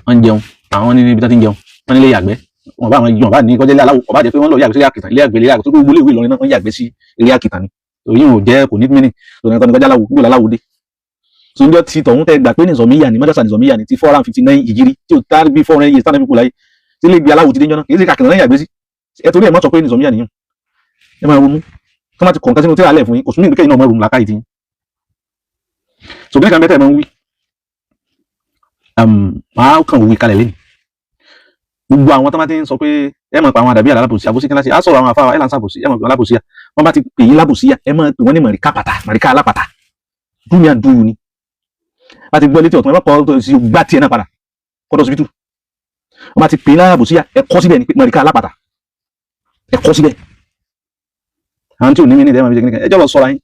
wọ́n ń jẹun, àwọn ní ibi tó ti ń jẹun, wọ́n nílé yàgbẹ́ wọn bá àwọn yọ̀ bá ní kọjá ilé aláwọ̀, ọba jẹ́ pé wọ́n lọ yàgbẹ́ sí ilé àkìtàn, ilé àgbẹ̀, ilé àgbẹ̀ tó gbogbo ilé ìwé Ìlọrin náà, wọ́n yàgbẹ́ sí ilé àkìtàn ni. Òyìn ò jẹ́ kò ní mínì lónìí kan ní kọjá aláwọ̀ níbo aláwọ̀ dé. So njọ́ ti tọ̀hún tẹ gbà pé nìzọ̀míyà ní mọ́dásà, nìzọ̀míyà ní ti 459 ìjírí tí ò tá bí 400 years tánà bí kú láyé tí ilé ìgbé aláwọ̀ ti dé njọ́ náà, kì í ṣe kàkìtàn náà yàgbẹ́ sí. Ẹ torí ẹ má sọ pé nìzọ̀míyà nìyẹn. Ẹ máa ronú tó má ti kọ̀ǹkan sínú tíra alẹ́ fún yín, kò sún ní ìgbékẹ́yìn náà mọ́ ronú làákàyè tí yín. So bí nǹkan mẹ́tẹ̀ máa ń wí, máa kàn wí kalẹ̀ lẹ́nu gbogbo àwọn tó máa ti ń sọ pé ẹ mọ̀ pé àwọn àdàbí àlábòsí àbòsí kí n láti á sọ̀rọ̀ àwọn afáwa ẹ̀ là ń sàbòsí, ẹ mọ̀ pé alábòsí à wọ́n bá ti pè yín lábòsí à, ẹ mọ̀ pé wọ́n ní mọ̀ríkà pàtà, mọ̀ríkà alápàtà dúnìá dúró ni. Bá ti gbọ́ létí ọ̀tún, ẹ má kọ́ sí gbá tiẹ̀ náà padà kọ́dọ̀ síbítù. Wọ́n bá ti pè yín lábòsí à, ẹ kọ́ síbẹ̀ ni pé mọ̀ríkà alápàtà, ẹ kọ́ síbẹ̀. Àwọn tí ò ní mí ní ìdẹ́mọ̀ fi ṣe kíníkan, ẹ jọ́ lọ sọ́ra yín.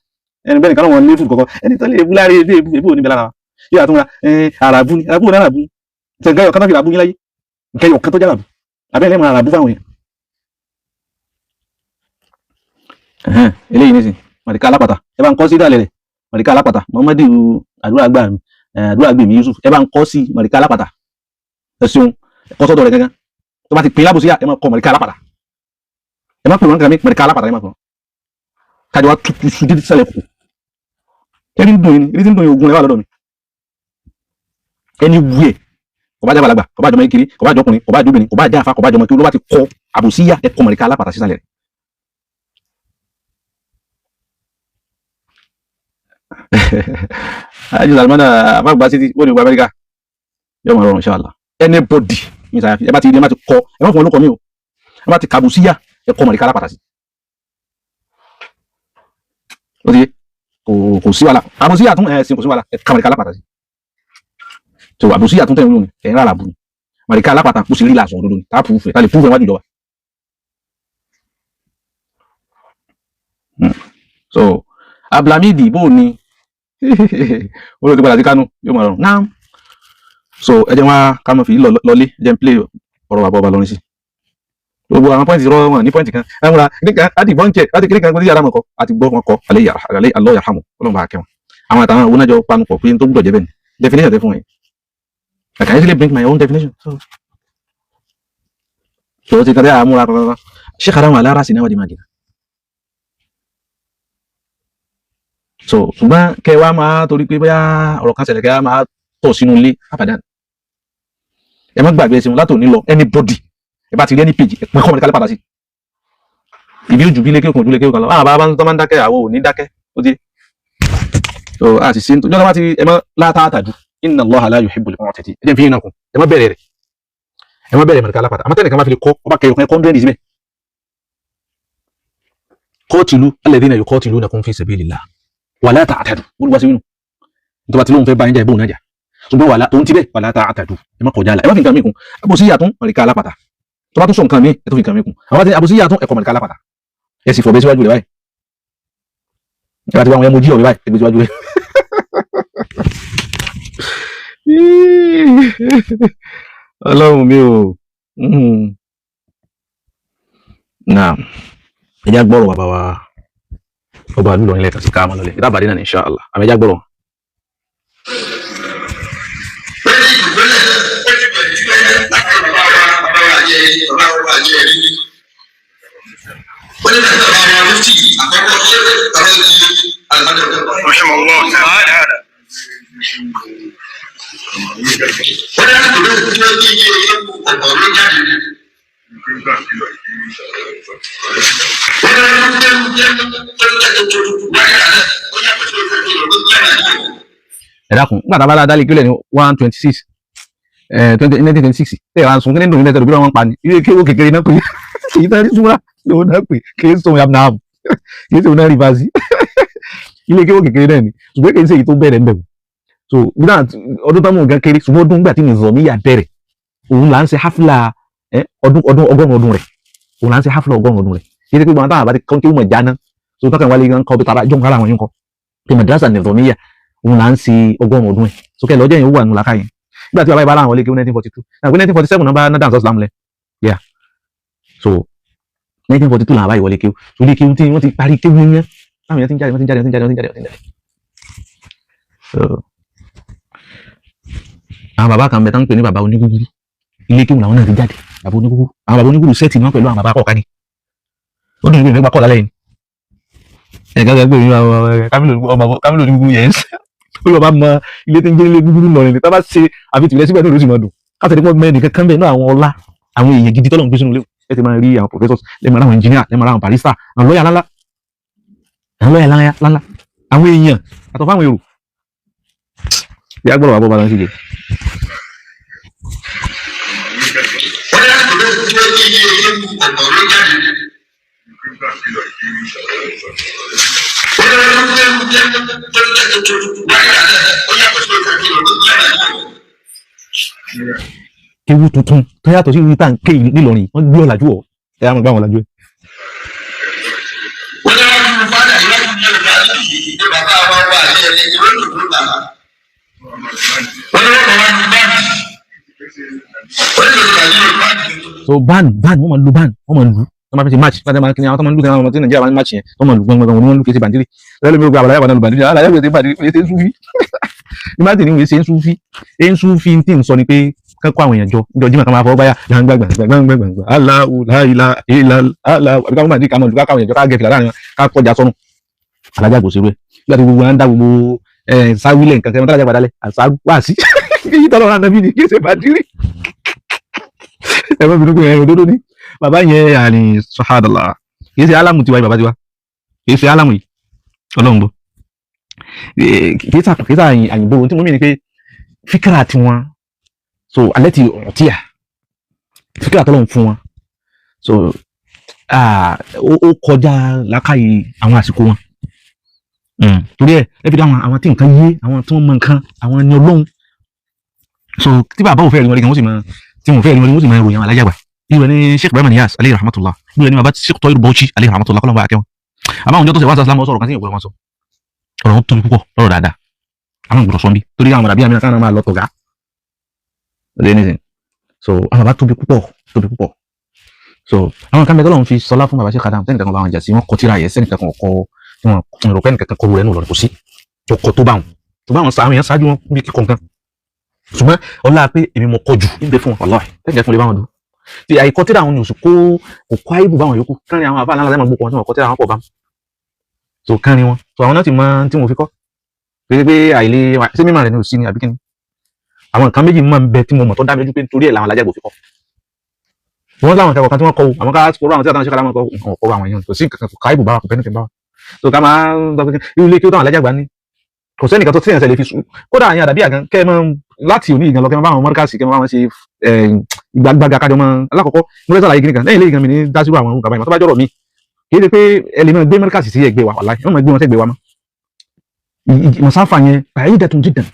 Ẹni bẹ́ẹ̀ nìkan wọn lé fún kọ̀kọ́ ẹni tó lè bú láre ebú ebú ebú ò ní bẹ lára wa yóò àtúnra àràbù ni àràbù ní àràbù tẹ̀gá yọ̀ kátàfìlà bú yín láyé nǹkan yọ̀ kan tó járàbù àbẹ́ ẹlẹ́mọ̀ àràbù fáwọn èèyàn. Eléyìí nísìn màdìkà alápàtà, ẹ bá ń kọ́ sí ìdálẹ̀ rẹ̀, màdìkà alápàtà Muhammadu àdúrà gbà mí, àdúrà gbè mí Yusuf, ẹ bá ń kọ́ sí màdìkà alápàtà. Ẹ ṣeun, ẹ kọ́ sọ́dọ̀ rẹ̀ gangan. Tó bá ti pè é lábòsí, ẹ máa kọ́ màdìkà alápàtà, ẹ má pè wọ́n kàn mí màdìkà alápàtà, ẹ má pè wọ́n kájọ wa tutu su dídí sálẹ̀ kù. Ẹni ń dùn yín ni ẹni tí ń dùn yín, ogun rẹ̀ wà lọ́dọ̀ mi. Ẹni wú ẹ̀, kò bá jẹ́ àgbàlagbà, kò bá jọmọ kékeré, kò bá jọ ọkùnrin, kò bá jọ obìnrin, kò bá jẹ́ àfa, kò bá jọmọ kí ló bá ti kọ àbòsíyà, ẹ kọ mọ̀lẹ́ká alápàtà sísàlẹ̀ rẹ̀. Ajú Salmana àbágbá títí ó ní gba Amẹ́ríkà yóò máa rọrùn inshallah. Anybody ní sàyàfi ẹ bá ti rí, ẹ bá ti kọ, ẹ má fún wọn lóko mi o, ẹ bá ti kàbòsíyà, ẹ kọ mọ̀lẹ́ká alápàtà sí. Ó ti kò sí wàhálà, àbòsíyà tún ẹ sin, kò sí wàhálà, ẹ kà mọ̀lẹ́ká alápàtà sí. So àbòsíyà tún tẹ̀ ń lónìí ẹ̀ ń rárá bù ni màríkà alápàtà kò sì rí làásùn òdodo ni tá a pùfù ẹ̀, tá a lè pùfù ẹ̀ wájú ìjọba. So Abdulhamid bó ni ó ló ti padà sí Kánò, yóò máa rọrùn náà. So ẹ jẹ́ wá ká mọ̀ fi lọlé, ẹ jẹ́ n play ọ̀rọ̀ bàbá ọba lọrin sí gbogbo àwọn pọ́ìntì rọ wọn ní pọ́ìntì kan ẹ múra kíníkan láti bọ́ǹkẹ̀ láti kíníkan kó tí yàrá mọ̀ kọ́ àti gbọ́ wọn kọ́ alẹ́ yàrá alẹ́ alọ́ yàrá mọ̀ ọlọ́run bá kẹ́ wọn àwọn àtàwọn àwọn onájọ panupọ̀ pé n tó gbọ́dọ̀ jẹ́ bẹ́ẹ̀ ni definition tẹ fún wọn yìí. I can easily bring my own definition. So ti kàdé àmúra pàpàpà Sheikh Adamu alára sí náwó di máa dìnnà. So ṣùgbọ́n kẹ wá máa torí pé bóyá ọ̀rọ̀ kan ṣẹlẹ̀, kẹ wá máa tọ̀ sínú ilé àbàdàn. Ẹ má gbàgbé ẹsẹ̀ wọn látòní lọ, anybody ẹ bá ti rí any page ẹ pín kọ́mọ̀dé kálí padà sí. Ìbí ojú bí lékè òkun ojú lékè òkun lọ. Àwọn bàbá tó máa ń dákẹ́, àwọn ò ní dákẹ́ ó ti. So a sì ṣe ń tó jọ́dọ̀ bá ti ẹ má látàtàjú. Inna Allaha la yuhibbul mu'tadin. Ẹ jẹ́ n fi yín náà kún, ẹ má bẹ̀rẹ̀ rẹ̀, ẹ má bẹ̀rẹ̀ mọ̀lẹ́ká alápàtà àmọ́ tẹ́nìkan bá fi lè kọ́ ọba kẹyọ̀ kan 100 síbẹ̀. Qatilu alladhina yuqatilunakum fi sabilillah wala ta'tadu, olùwà sí wínú tó bá ti lóun fẹ́ bá yín jà ìbò náà jà, ṣùgbọ́n wàlá tó ń tibẹ̀ wala ta'tadu, ẹ má kọjá àlà, ẹ má fi nǹkan mí kún. Àbòsí yàtún mọ̀lẹ́ká alápàtà, tó bá tún sọ nǹkan mí, ẹ tó fi nǹkan mí kún. Àwọn àti àbòsí yàtún ẹ̀kọ́ mọ̀lẹ́ká alápàtà, ẹ sì fọ̀bẹ́ síwájú rẹ̀ báyìí. Ẹ bá ti wá àwọn emoji ọ̀rẹ́ báyìí ẹgbẹ́ síwájú rẹ̀. Ọlọ́run mi ò. Náà ẹ já gbọ́rọ̀ bàbá wa ọba àlú lọ́rin lẹ́ẹ̀kan sí ká máa lọlẹ̀ ìta àbàdé náà ní insha Allah àmì ẹ já gbọ́rọ̀. Pẹ̀lú ìgbélẹ̀ ó ti bẹ̀rẹ̀ sí bẹ́ẹ̀ láti bàbá wa bàbá wa jẹ́ bàbá wa jẹ́ rí. Wọ́n ní bàbá wa mufti àkọ́kọ́ ṣé bàbá yìí àlùmọ́dọ̀. رحمه الله تعالى. Wọ́n ní àsìkò náà tí wọ́n ti yé ọ̀pọ̀ ló jáde. Wọ́n ní wọ́n jẹ́ jẹ́ tó jẹ́ tuntun wáyé àná ó yàtọ̀ sí ìlú tó jẹ́ àná. Ẹ dákun, nígbà tá a bá dáa dálé kílẹ̀ ní 126 twenty 1926 tẹ̀ wá sun kí ní dùn ní tẹ̀sán bí wọ́n pa ni ilé kéwò kékeré náà pé kì í tán súnmọ́ lòun náà pé kì í sùn yàmùnà àmù kì í sùn náà rí bá sí ilé kéwò kékeré náà ni, ṣùgbọ́n kì í ṣe èyí tó bẹ̀rẹ̀ ń bẹ̀rù. So nígbà ọdún tó mú nǹkan kéré, ṣùgbọ́n ọdún gbà tí nìzọ̀míyà bẹ̀rẹ̀ òun là ń ṣe hafla ọdún ọdún 100 ọdún rẹ̀, òun là ń ṣe hafla 100 ọdún rẹ̀. Kì í ṣe pé gbọ́n táwọn àbá ti kọ́ kí wọ́n mọ̀ jáná so tọ́kàn wálé gan kọ́ bí tara jọ́ nǹkan àwọn yín kọ́ pé madrasa nìzọ̀míyà òun là ń ṣe 100 ọdún ẹ̀. So kẹ́ lọ́jọ́ yẹn ó wà nù làkà yẹn nígbà tí bàbá yìí bá láwọn wọlé kí 1942 náà pé 1947 náà bá náà dáhùn sọ́ọ̀sì lẹ̀, yeah. So 1942 làwọn bá yìí wọlé kí ó ilé kí tí wọ́n ti parí kéwú yẹn táwọn yẹn ti ń jáde, wọ́n ti ń jáde, wọ́n ti ń jáde, wọ́n ti ń jáde, wọ́n ti ń jáde. So àwọn bàbá kan bẹ tán ń pè ní bàbá onígúgúrú, ilé kéwú làwọn náà ti jáde. Bàbá onígúgúrú, àwọn bàbá onígúgúrú sẹ́ẹ̀tì ni wọ́n pẹ̀lú àwọn bàbá kọ̀ọ̀kan ni ó dùn mí pé kọ́ lálẹ́ yìí ẹ̀ka kan pè mí Kámílò onígúgúrú yẹn ó lọ bá mọ ilé tí ń jẹ́ ilé gúgúrú lọ rìn tá bá ṣe àfi tìrẹ síbẹ̀ náà ló sì máa dùn káfíńtì pọ̀ mẹ́rin nìkan kan bẹ́ẹ̀ náà. Àwọn ọlá àwọn èèyàn gidi tọ́lọ̀ ń gbé sínú ilé ẹ ti máa rí àwọn professors, lè máa rí àwọn engineer, lè máa rí àwọn barrister, àwọn lọ́ọ̀yà ńláńlá, àwọn lọ́ọ̀yà ńláńlá, àwọn èèyàn àtọ̀ fáwọn èrò bí agbọ́dọ̀ wà bọ́ bá lọ sí jẹ. Wọ́n ní àsìkò náà tí wọ́n ti yé ọ̀pọ̀ ló jáde. Wọ́n ní wọ́n jẹ́ jẹ́ tó jẹ́ tuntun wáyé àná ó yàtọ̀ sí ìlú tó jẹ́ àná. Kéwú tuntun tó yàtọ̀ sí ìlú tá à ń ké nílọrin, wọ́n gbé ọ̀làjú ọ̀ ẹ̀ á máa gbá wọn ọ̀làjú ẹ̀. Wọ́n ní wọ́n fi fádà ìwádìí ní ọ̀gá yìí ní bàbá wa wà ní ẹni ìwé ìdòdó bàbá. Wọ́n ní wọ́n wá ní báńkì. Wọ́n ní ìlú àyè báńkì. So ban ban wọ́n máa lu ban, wọ́n máa lu wọ́n máa fi ṣe match wọ́n máa kí ni àwọn tó máa ń lu kí ni àwọn tí Nàìjíríà máa ń match yẹn, wọ́n máa lu gbọ̀ngbọ̀n wọn ni wọ́n lu kí ṣe bàndírì lẹ́nu mi ò gba àbàláyà bàdàn lu bàndírì àlàyé wèé ṣe bàndírì wèé ṣe ń súnfí ní má tì ní wèé ṣe ń súnfí ẹ ń súnfí tí ń sọ ni pé kẹ́kọ̀ọ́ àwọn èèyàn jọ níjọ jimá kan máa fọwọ́ báyà gbàngbàngbàngbàngbàngbà aláwo láìla ìlà aláwo àbíká wọn bàndírì ká máa lu ká káwọn èèyàn jọ ká gẹ̀ fìlà láàrin wọn ká kọjá sọnù alájà kò ṣerú ẹ nígbà tí gbogbo wọn ń dá gbogbo sáwílẹ̀ nǹkan kẹrin tálájà padà lẹ̀ àṣà wá sí kí tọ́lọ́run ànábì ni kí ṣe bàndírì ẹ má bínú pé ẹ̀rọ òdodo ni bàbá yẹn àní sọ́hádàlá kì í ṣe álámù tiwa yìí bàbá tiwa kì í ṣe álámù yìí ọlọ́run bọ̀ kì í ṣe kì í ṣe àyìnbó ohun tí mo mì ní pé fíkàrà tiwọn so alẹ́ ti ọ̀tíà fíkàrà tọ́lọ́run fún wọn so ó kọjá làákàyè àwọn àsìkò wọn. Torí ẹ lẹ́bi dá àwọn tí nǹkan yé, àwọn tí wọ́n mọ nǹkan, àwọn ẹni ọlọ́run. So tí bàbá ò fẹ́ rí wọn rí gan, wọ́n sì máa tí wọn fẹ́ rí wọn rí, wọ́n sì máa ròyìn àwọn alájàgbà. Irú ẹni Sheikh Ibrahim Niyas aleyhi rahmatullah, irú ẹni bàbá Sheikh Toyiru Bauchi aleyhi rahmatullah, kọ́lọ́mù bá akẹ́wọ̀n. Àmọ́ àwọn ọjọ́ tó ṣe wá sàlámù sọ̀rọ̀ kan sí ìwọ̀n wọn sọ ọ̀rọ̀ wọn tóbi púpọ̀ lọ́rọ̀ dáadáa, àwọn ìgbọ̀dọ̀ sọ bí torí àwọn àbí àmì kan máa lọ tọ̀gá ọdẹ nísìn. So àwọn bàbá tóbi púpọ̀, tóbi púpọ̀. So àwọn kan bẹ tọ́lọ́run fi sọlá fún bàbá Sheikh Adam sẹ́nìkan kan bá wọn jà sí wọn kọ tíra yẹ sẹ́nìkan kan kọ tí wọn rò pé ẹnìkan kan kọ rẹ̀ nù lọ́rọ̀ kò sí tó kọ tó bá wọn tó bá wọn sa àwọn èèyàn ṣáájú wọn bí kíkọ nǹkan, ṣùgbọ́n ọlá pé èmi mo kọ jù ń bẹ fún wọn wàláhì tẹ́lẹ̀ fún lè bá wọn dùn tí àìkọ tíra àwọn oṣù kó kò kó àìbù báwọn yòókù kárin àwọn àbá aláǹlá máa gbókò wọn tí wọn kọ tíra àwọn pọ̀ bá so kárin wọn so àwọn náà ti mọ tí wọn fi kọ́ pé pé àìlè ṣé mímọ̀ rẹ̀ ni ò sí ni àbí kíni. Àwọn nǹkan méjì máa ń bẹ tí mo mọ̀ tó dá mi lójú pé nítorí ẹ̀ làwọn alájàgbò fi kọ́ wọn láwọn akẹ́kọ̀ọ́ kan tí wọ́n kọ́ o àwọn ká kọ́ àwọn tí wọ́n ṣe ká láwọn kọ́ wọn kọ́ àwọn èèyàn kò sí nǹkan kan kò ká ìbù bá wa kò fẹ́ nífẹ̀ẹ́ bá wa so ká máa ń sọ pé irú ilé kí ó táwọn alájàgbá ní kò sẹ́nìkan tó tíyàn sẹ́lẹ̀ fi sùn kódà àyàn àdàbí àgàn kẹ́ ẹ máa láti òní ìgàn lọ kẹ́ ẹ máa bá àwọn mọ́ríkàsì kẹ́ ẹ máa bá wọn ṣe ìgbàgbàgà kájọ mọ́. Alákọ̀ọ́kọ́ mo fẹ́ sàlàyé kíníkan lẹ́yìn lẹ́yìn mi ní dásírò àwọn nǹkan báyìí tó bá jọ̀rọ̀ mi kì í ṣe pé ẹ lè máa gbé mọ́ríkàsì sí ẹgbẹ́ wa wàláhì wọ́n máa gbé wọn sẹ́gbẹ́ wa mọ́ mọ̀sáfà yẹn ba'idatun jiddan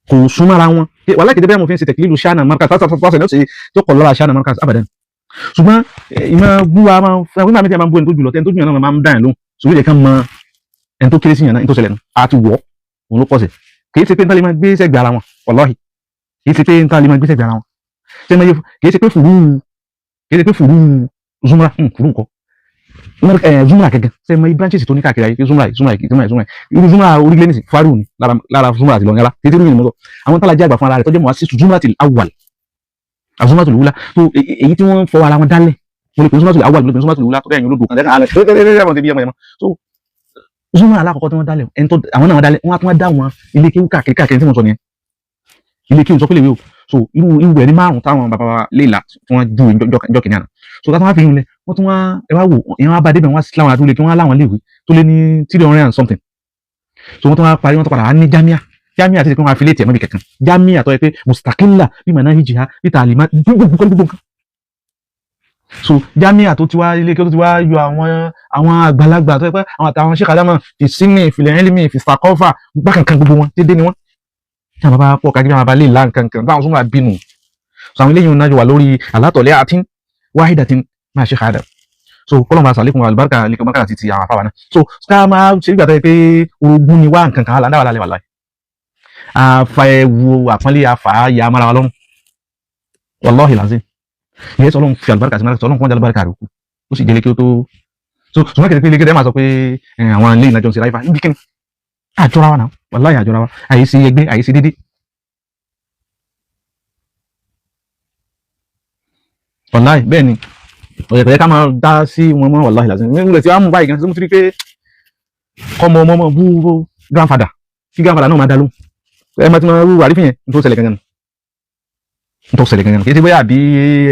kò súnmọ́ra wọn wàláhì kìí bẹ́ẹ̀ mo fi ń ṣe tẹ̀kílìlù ṣáná mọ́ríkàsì pásítọ̀ ní ó ṣe tó kọ̀ lọ́la ṣáná mọ́ríkàsì abadan. Ṣùgbọ́n ìmọ̀ búwa máa ń fẹ́ wíwá mi tí a máa ń bú ẹni tó jù lọ tẹ́ni tó jù náà máa ń dá ẹ̀ lóhùn ṣùgbọ́n ìjẹ́ kan mọ Ẹni tó kéré sí yàn náà, ní tó ṣẹlẹ̀ nù àti wọ́ òun ló pọ̀ sí. Kì í ṣe pé níta lè máa gbé sẹ́gbẹ̀ẹ́ ara wọn, wàláhì, kì í ṣe pé níta lè máa gbé sẹ́gbẹ̀ẹ́ ara wọn. Ṣé mo yẹ? Kì í ṣe pé fùrú, kì í ṣe pé fùrú zumra, fùrú nǹkan zumra gẹ́gẹ́. Ṣé mo yẹ branches tó ní káàkiri ayé? Zumra yìí, zumra yìí, zumra yìí, zumra yìí, irú zumra orílẹ̀ nìsín faru ni lára zumra àti lọ́nyàlá tètè rúmi ni mo sọ. Àwọn tálà jẹ́ àgbà fún ara rẹ̀ tó jẹ́ mọ̀ wá sí zumra ti awwal, azumra tó lùwúlá tó èyí tí wọ́n fọ ara wọn dálẹ̀. Mo lè pè zumra tó awwal, mo lè pè zumra tó lùwúlá tó bẹ́ẹ̀ yẹn olódò kan lẹ́kàn. So zumra alákọ̀ọ́kọ́ tí wọ́n dálẹ̀, ẹni tó àwọn náà wọ́n dálẹ̀, wọ́n á tún wá dá wọn ilé kéwú káàkiri káàkiri. Tí mo sọ nìyẹn, ilé kéwú sọ pé lè wí o. So irú irú ẹ̀ ní márùn táwọn bàbá wa lè là tí wọ́n ju jọ kìnìún àná. So ká tó wá fi yún lẹ, wọ́n tún wá, ẹ wá wò, ìyẹn wá bá débẹ̀, wọ́n á sí láwọn àdúgbò kí wọ́n á láwọn léèwé tó lé ní 300 and something. So wọ́n tún wá parí, wọ́n tún padà wá ní jamia. Jamia ti ṣe pé wọ́n affiliate ẹ̀ mọ́bi kankan. Jamia tó yẹ pé mustaqilla bí manahijiha bí tàlímà gbogbo gbogbo nǹkan. So jamia tó ti wá ilé kí ó tó ti wá yọ àwọn àgbàlagbà tó yẹ pé àwọn àtàwọn Sheikh Adama fi sínú ìfìlẹ̀ ẹlẹ́mì fi sàkọ́fà gbákankan, gbogbo wọn dédé ni wọ́n tí àwọn bàbá pọ̀ kájí, àwọn bàbá lè la nǹkan kan báwọn súnmọ́ àbínú. So àwọn eléyìí náà wà lórí alátọ̀lẹ́ àti wáhídàtín máa Sheikh Adam. So kọ́lọ̀ máa sàlékún àlùbáríkà lẹ́kọ̀ọ́ bákàrà ti àwọn afáwa náà. So ká máa ṣe nígbà tó yẹ pé orogún ni wá nǹkan kan á là ń dá wà lálẹ́ wà láì afa ẹwu àpọ́nlé afa ya amára wa lọ́rùn, wàláhì làzim. Ìyẹn sọ Ọlọ́run fi àlùbáríkà sí mara, Ọlọ́run kọ́ àlùbáríkà rẹ̀ kú, ó sì jẹ́lé kí ó tó. So sùnmọ́ kẹ́kẹ́ pé ilé kẹ́kẹ́ máa sọ pé àwọn ilé ìnájọ́ ń ṣe ráìfà níbi kíni àjọra wa náà, wàláhì àjọra wa, àyè sí ẹgbẹ́, àyè sí dédé. Wàláhì bẹ́ẹ̀ ni, ọ̀yẹ̀ ká máa dá sí wọn mọ́, wàláhì làzim. Nígbà tí wàá mú báyìí gan, tí mo ti rí pé kọ́mọ ọmọ ọmọ bú grandfather, kí grandfather náà máa dá lóhùn, ẹ máa ti máa rú àrífín yẹn. Tó ṣẹlẹ̀ gangan, tó ṣẹlẹ̀ gangan, kì í ṣe bóyá àbí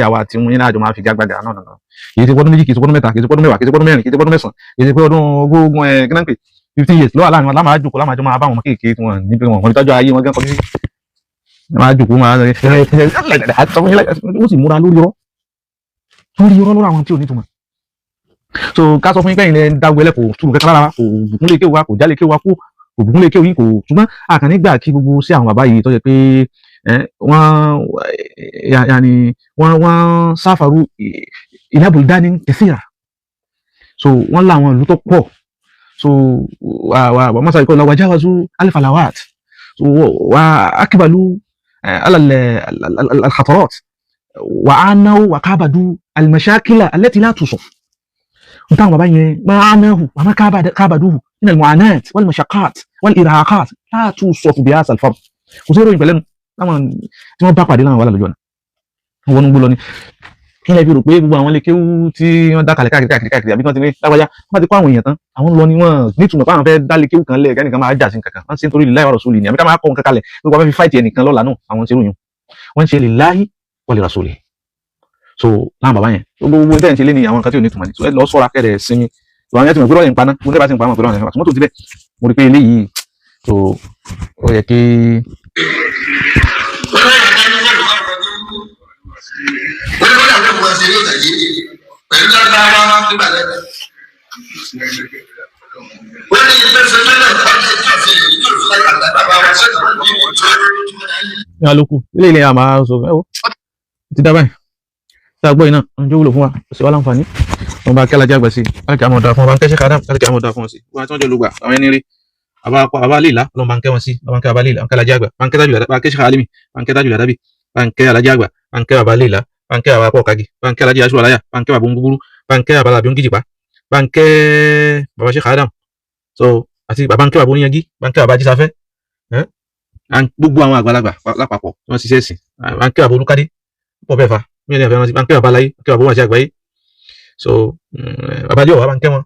àwa àti wọn yín náà àjọ máa fi gágbága náà náà. Kì í ṣe pọ́dún 2, kì í ṣe pọ́dún 3, kì í ṣe pọ́dún 10, kì í ṣe pọ́dún 4, kì í ṣe pọ́dún 9, kì í ṣe pé ọdún ogún ẹ kí náà pè 15 years lọ́wọ́ láàrin wọn láwọn àjòkó láwọn àjọ máa bá wọn kéèké tí wọn níbi wọn wọn tọ́jú ayé wọn gán kọjú sí máa jòkó máa ó sì múra lórí irọ́, lórí irọ́, lórí àwọn tí ò ní túmọ̀. So ká sọ fún yín pé ìyẹn dáwọ́ ẹlẹ́ kò túrú kẹ́kẹ́ lára, kò bùkún lè kéwà, kò jálè kéwà, kú kò bùkún lè kéwì kò. Ṣùgbọ́n àkànní gbà kí gbogbo sí àwọn bàbá yìí tó jẹ́ pé wọ́n yàní wọ́n sáfàrú ila buldanin kathira. So wọ́n láwọn ìlú tó pọ̀. So wà wà wà masa ikọ̀ wajawazu alifalawat, so wà akbalu ala al-khatarat wà ánáwó wà kábàdú al-mashakila allati la tusaf. Ntáwọn bàbá yẹn máa ánáhù wà má kábàdúhù min al-mu'anat wal-mashaqqat wal-irhaqat la tusaf bi hadha al-fard. Kò sí ìròyìn pẹ̀lẹ́nu láwọn tí wọ́n bá pàdé láwọn wàhálà lójú ọ̀nà wọn ń gbó lọ ní kí lè fi rò pé gbogbo àwọn ilé kéwú tí wọ́n dá kalẹ̀ káàkiri káàkiri káàkiri, àbí tí wọ́n ti ní lágbájá, wọ́n bá ti kó àwọn èèyàn tán, àwọn lọ ni wọ́n nítumọ̀ pé àwọn fẹ́ dá lé kéwú kan lẹ̀ kẹ́nìkan máa jà sí nǹkan kan. Wọ́n ṣe nítorí lillahi wa rasuli ni, àbí ká máa kọ́ nǹkan kalẹ̀ gbogbo àwọn fi fáìtì ẹnìkan lọ́la náà. Àwọn ṣe ròyìn wọ́n ń ṣe lillahi wa li rasuli. So láwọn bàbá yẹn, gbogbo tẹ́ ẹ̀ ń ṣe lé ní àwọn nǹkan tí ò ní túmọ̀ ní. So ẹ lọ sọ́ra kẹ́rẹ̀ sinmi. So àwọn yẹn ti mọ̀ pé lọ́yẹ̀ ń paná, mo ní bá ti ń pa àwọn pẹ̀lú àwọn ẹ̀fà mọ́tò ti bẹ́ẹ̀. Mo rí pé eléyìí so ó yẹ kí ní alókù ilé ilé àmà sọ ẹ wo ti dá báyìí tá a gbọ́ iná ọjọ́ wúlò fún wa, ó sì wá láǹfààní. Wọn bá kí alájà àgbà sí alájà àmọ̀ ọ̀dà fún wọn, bá ń kẹ́sẹ̀ kádàm alájà àmọ̀ ọ̀dà fún wọn sí wọn àti wọn jọ lùgbà àwọn ẹni rí àbá lè là ọlọ́run bá ń kẹ́ wọn sí, bá ń kẹ́ àbá lè là, bá ń kẹ́ alájà àgbà, bá ń kẹ́ tájù, bá ń kẹ́ sèkà alimi, bá ń kẹ́ tájù làdábì, bá ń kẹ́ alájà àgbà, bá ń kẹ́ bàbá lè là, bá ń kẹ́ bàbá pọ̀ kagi, bá ń kẹ́ alájà aṣọ aláyà, bá ń kẹ́ bàbá òǹgúgúrú, bá ń kẹ́ bàbá làbí òǹgìjìpá, bá ń kẹ́ bàbá sèkà adam. So àti bàbá ń kẹ́ bàbá oníyanjú, bá ń kẹ́ bàbá jísafẹ́, gbogbo àwọn àgbàlagbà lápapọ̀ tí wọ́n ṣiṣẹ́ ẹ̀sìn, bá ń kẹ́ bàbá olúkádé pọ̀ bẹ́ẹ̀ fa mí ò ní àfẹ́ wọn sí, bá ń kẹ́ bàbá láyé, kẹ́ bàbá wọn àti àgbáyé. So bàbá jọ̀wọ́ bá ń kẹ́ wọn,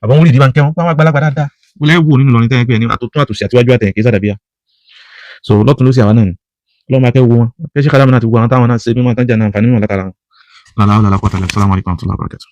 bàbá wọn rìndí bá ń kẹ́ wọn, bá wọn àgbàlagbà dáadáa wọlé wò nínú Ìlọrin tẹ́yẹ pé ẹni àtúntún àtòsí àtiwájú àtẹ̀yìn kì í sàdàbíà. So lọ́tún ló sì àwọn náà ni ọlọ́run máa kẹ́ wo wọn kẹ́ ṣe kálámù náà ti wo àwọn táwọn náà ṣe mímọ́ tán jà náà àǹfààní mímọ́ látara wọn. Lálàá lálàá kọ́tàlá, assalamu alaikum warahmatullahi wabarakatuh.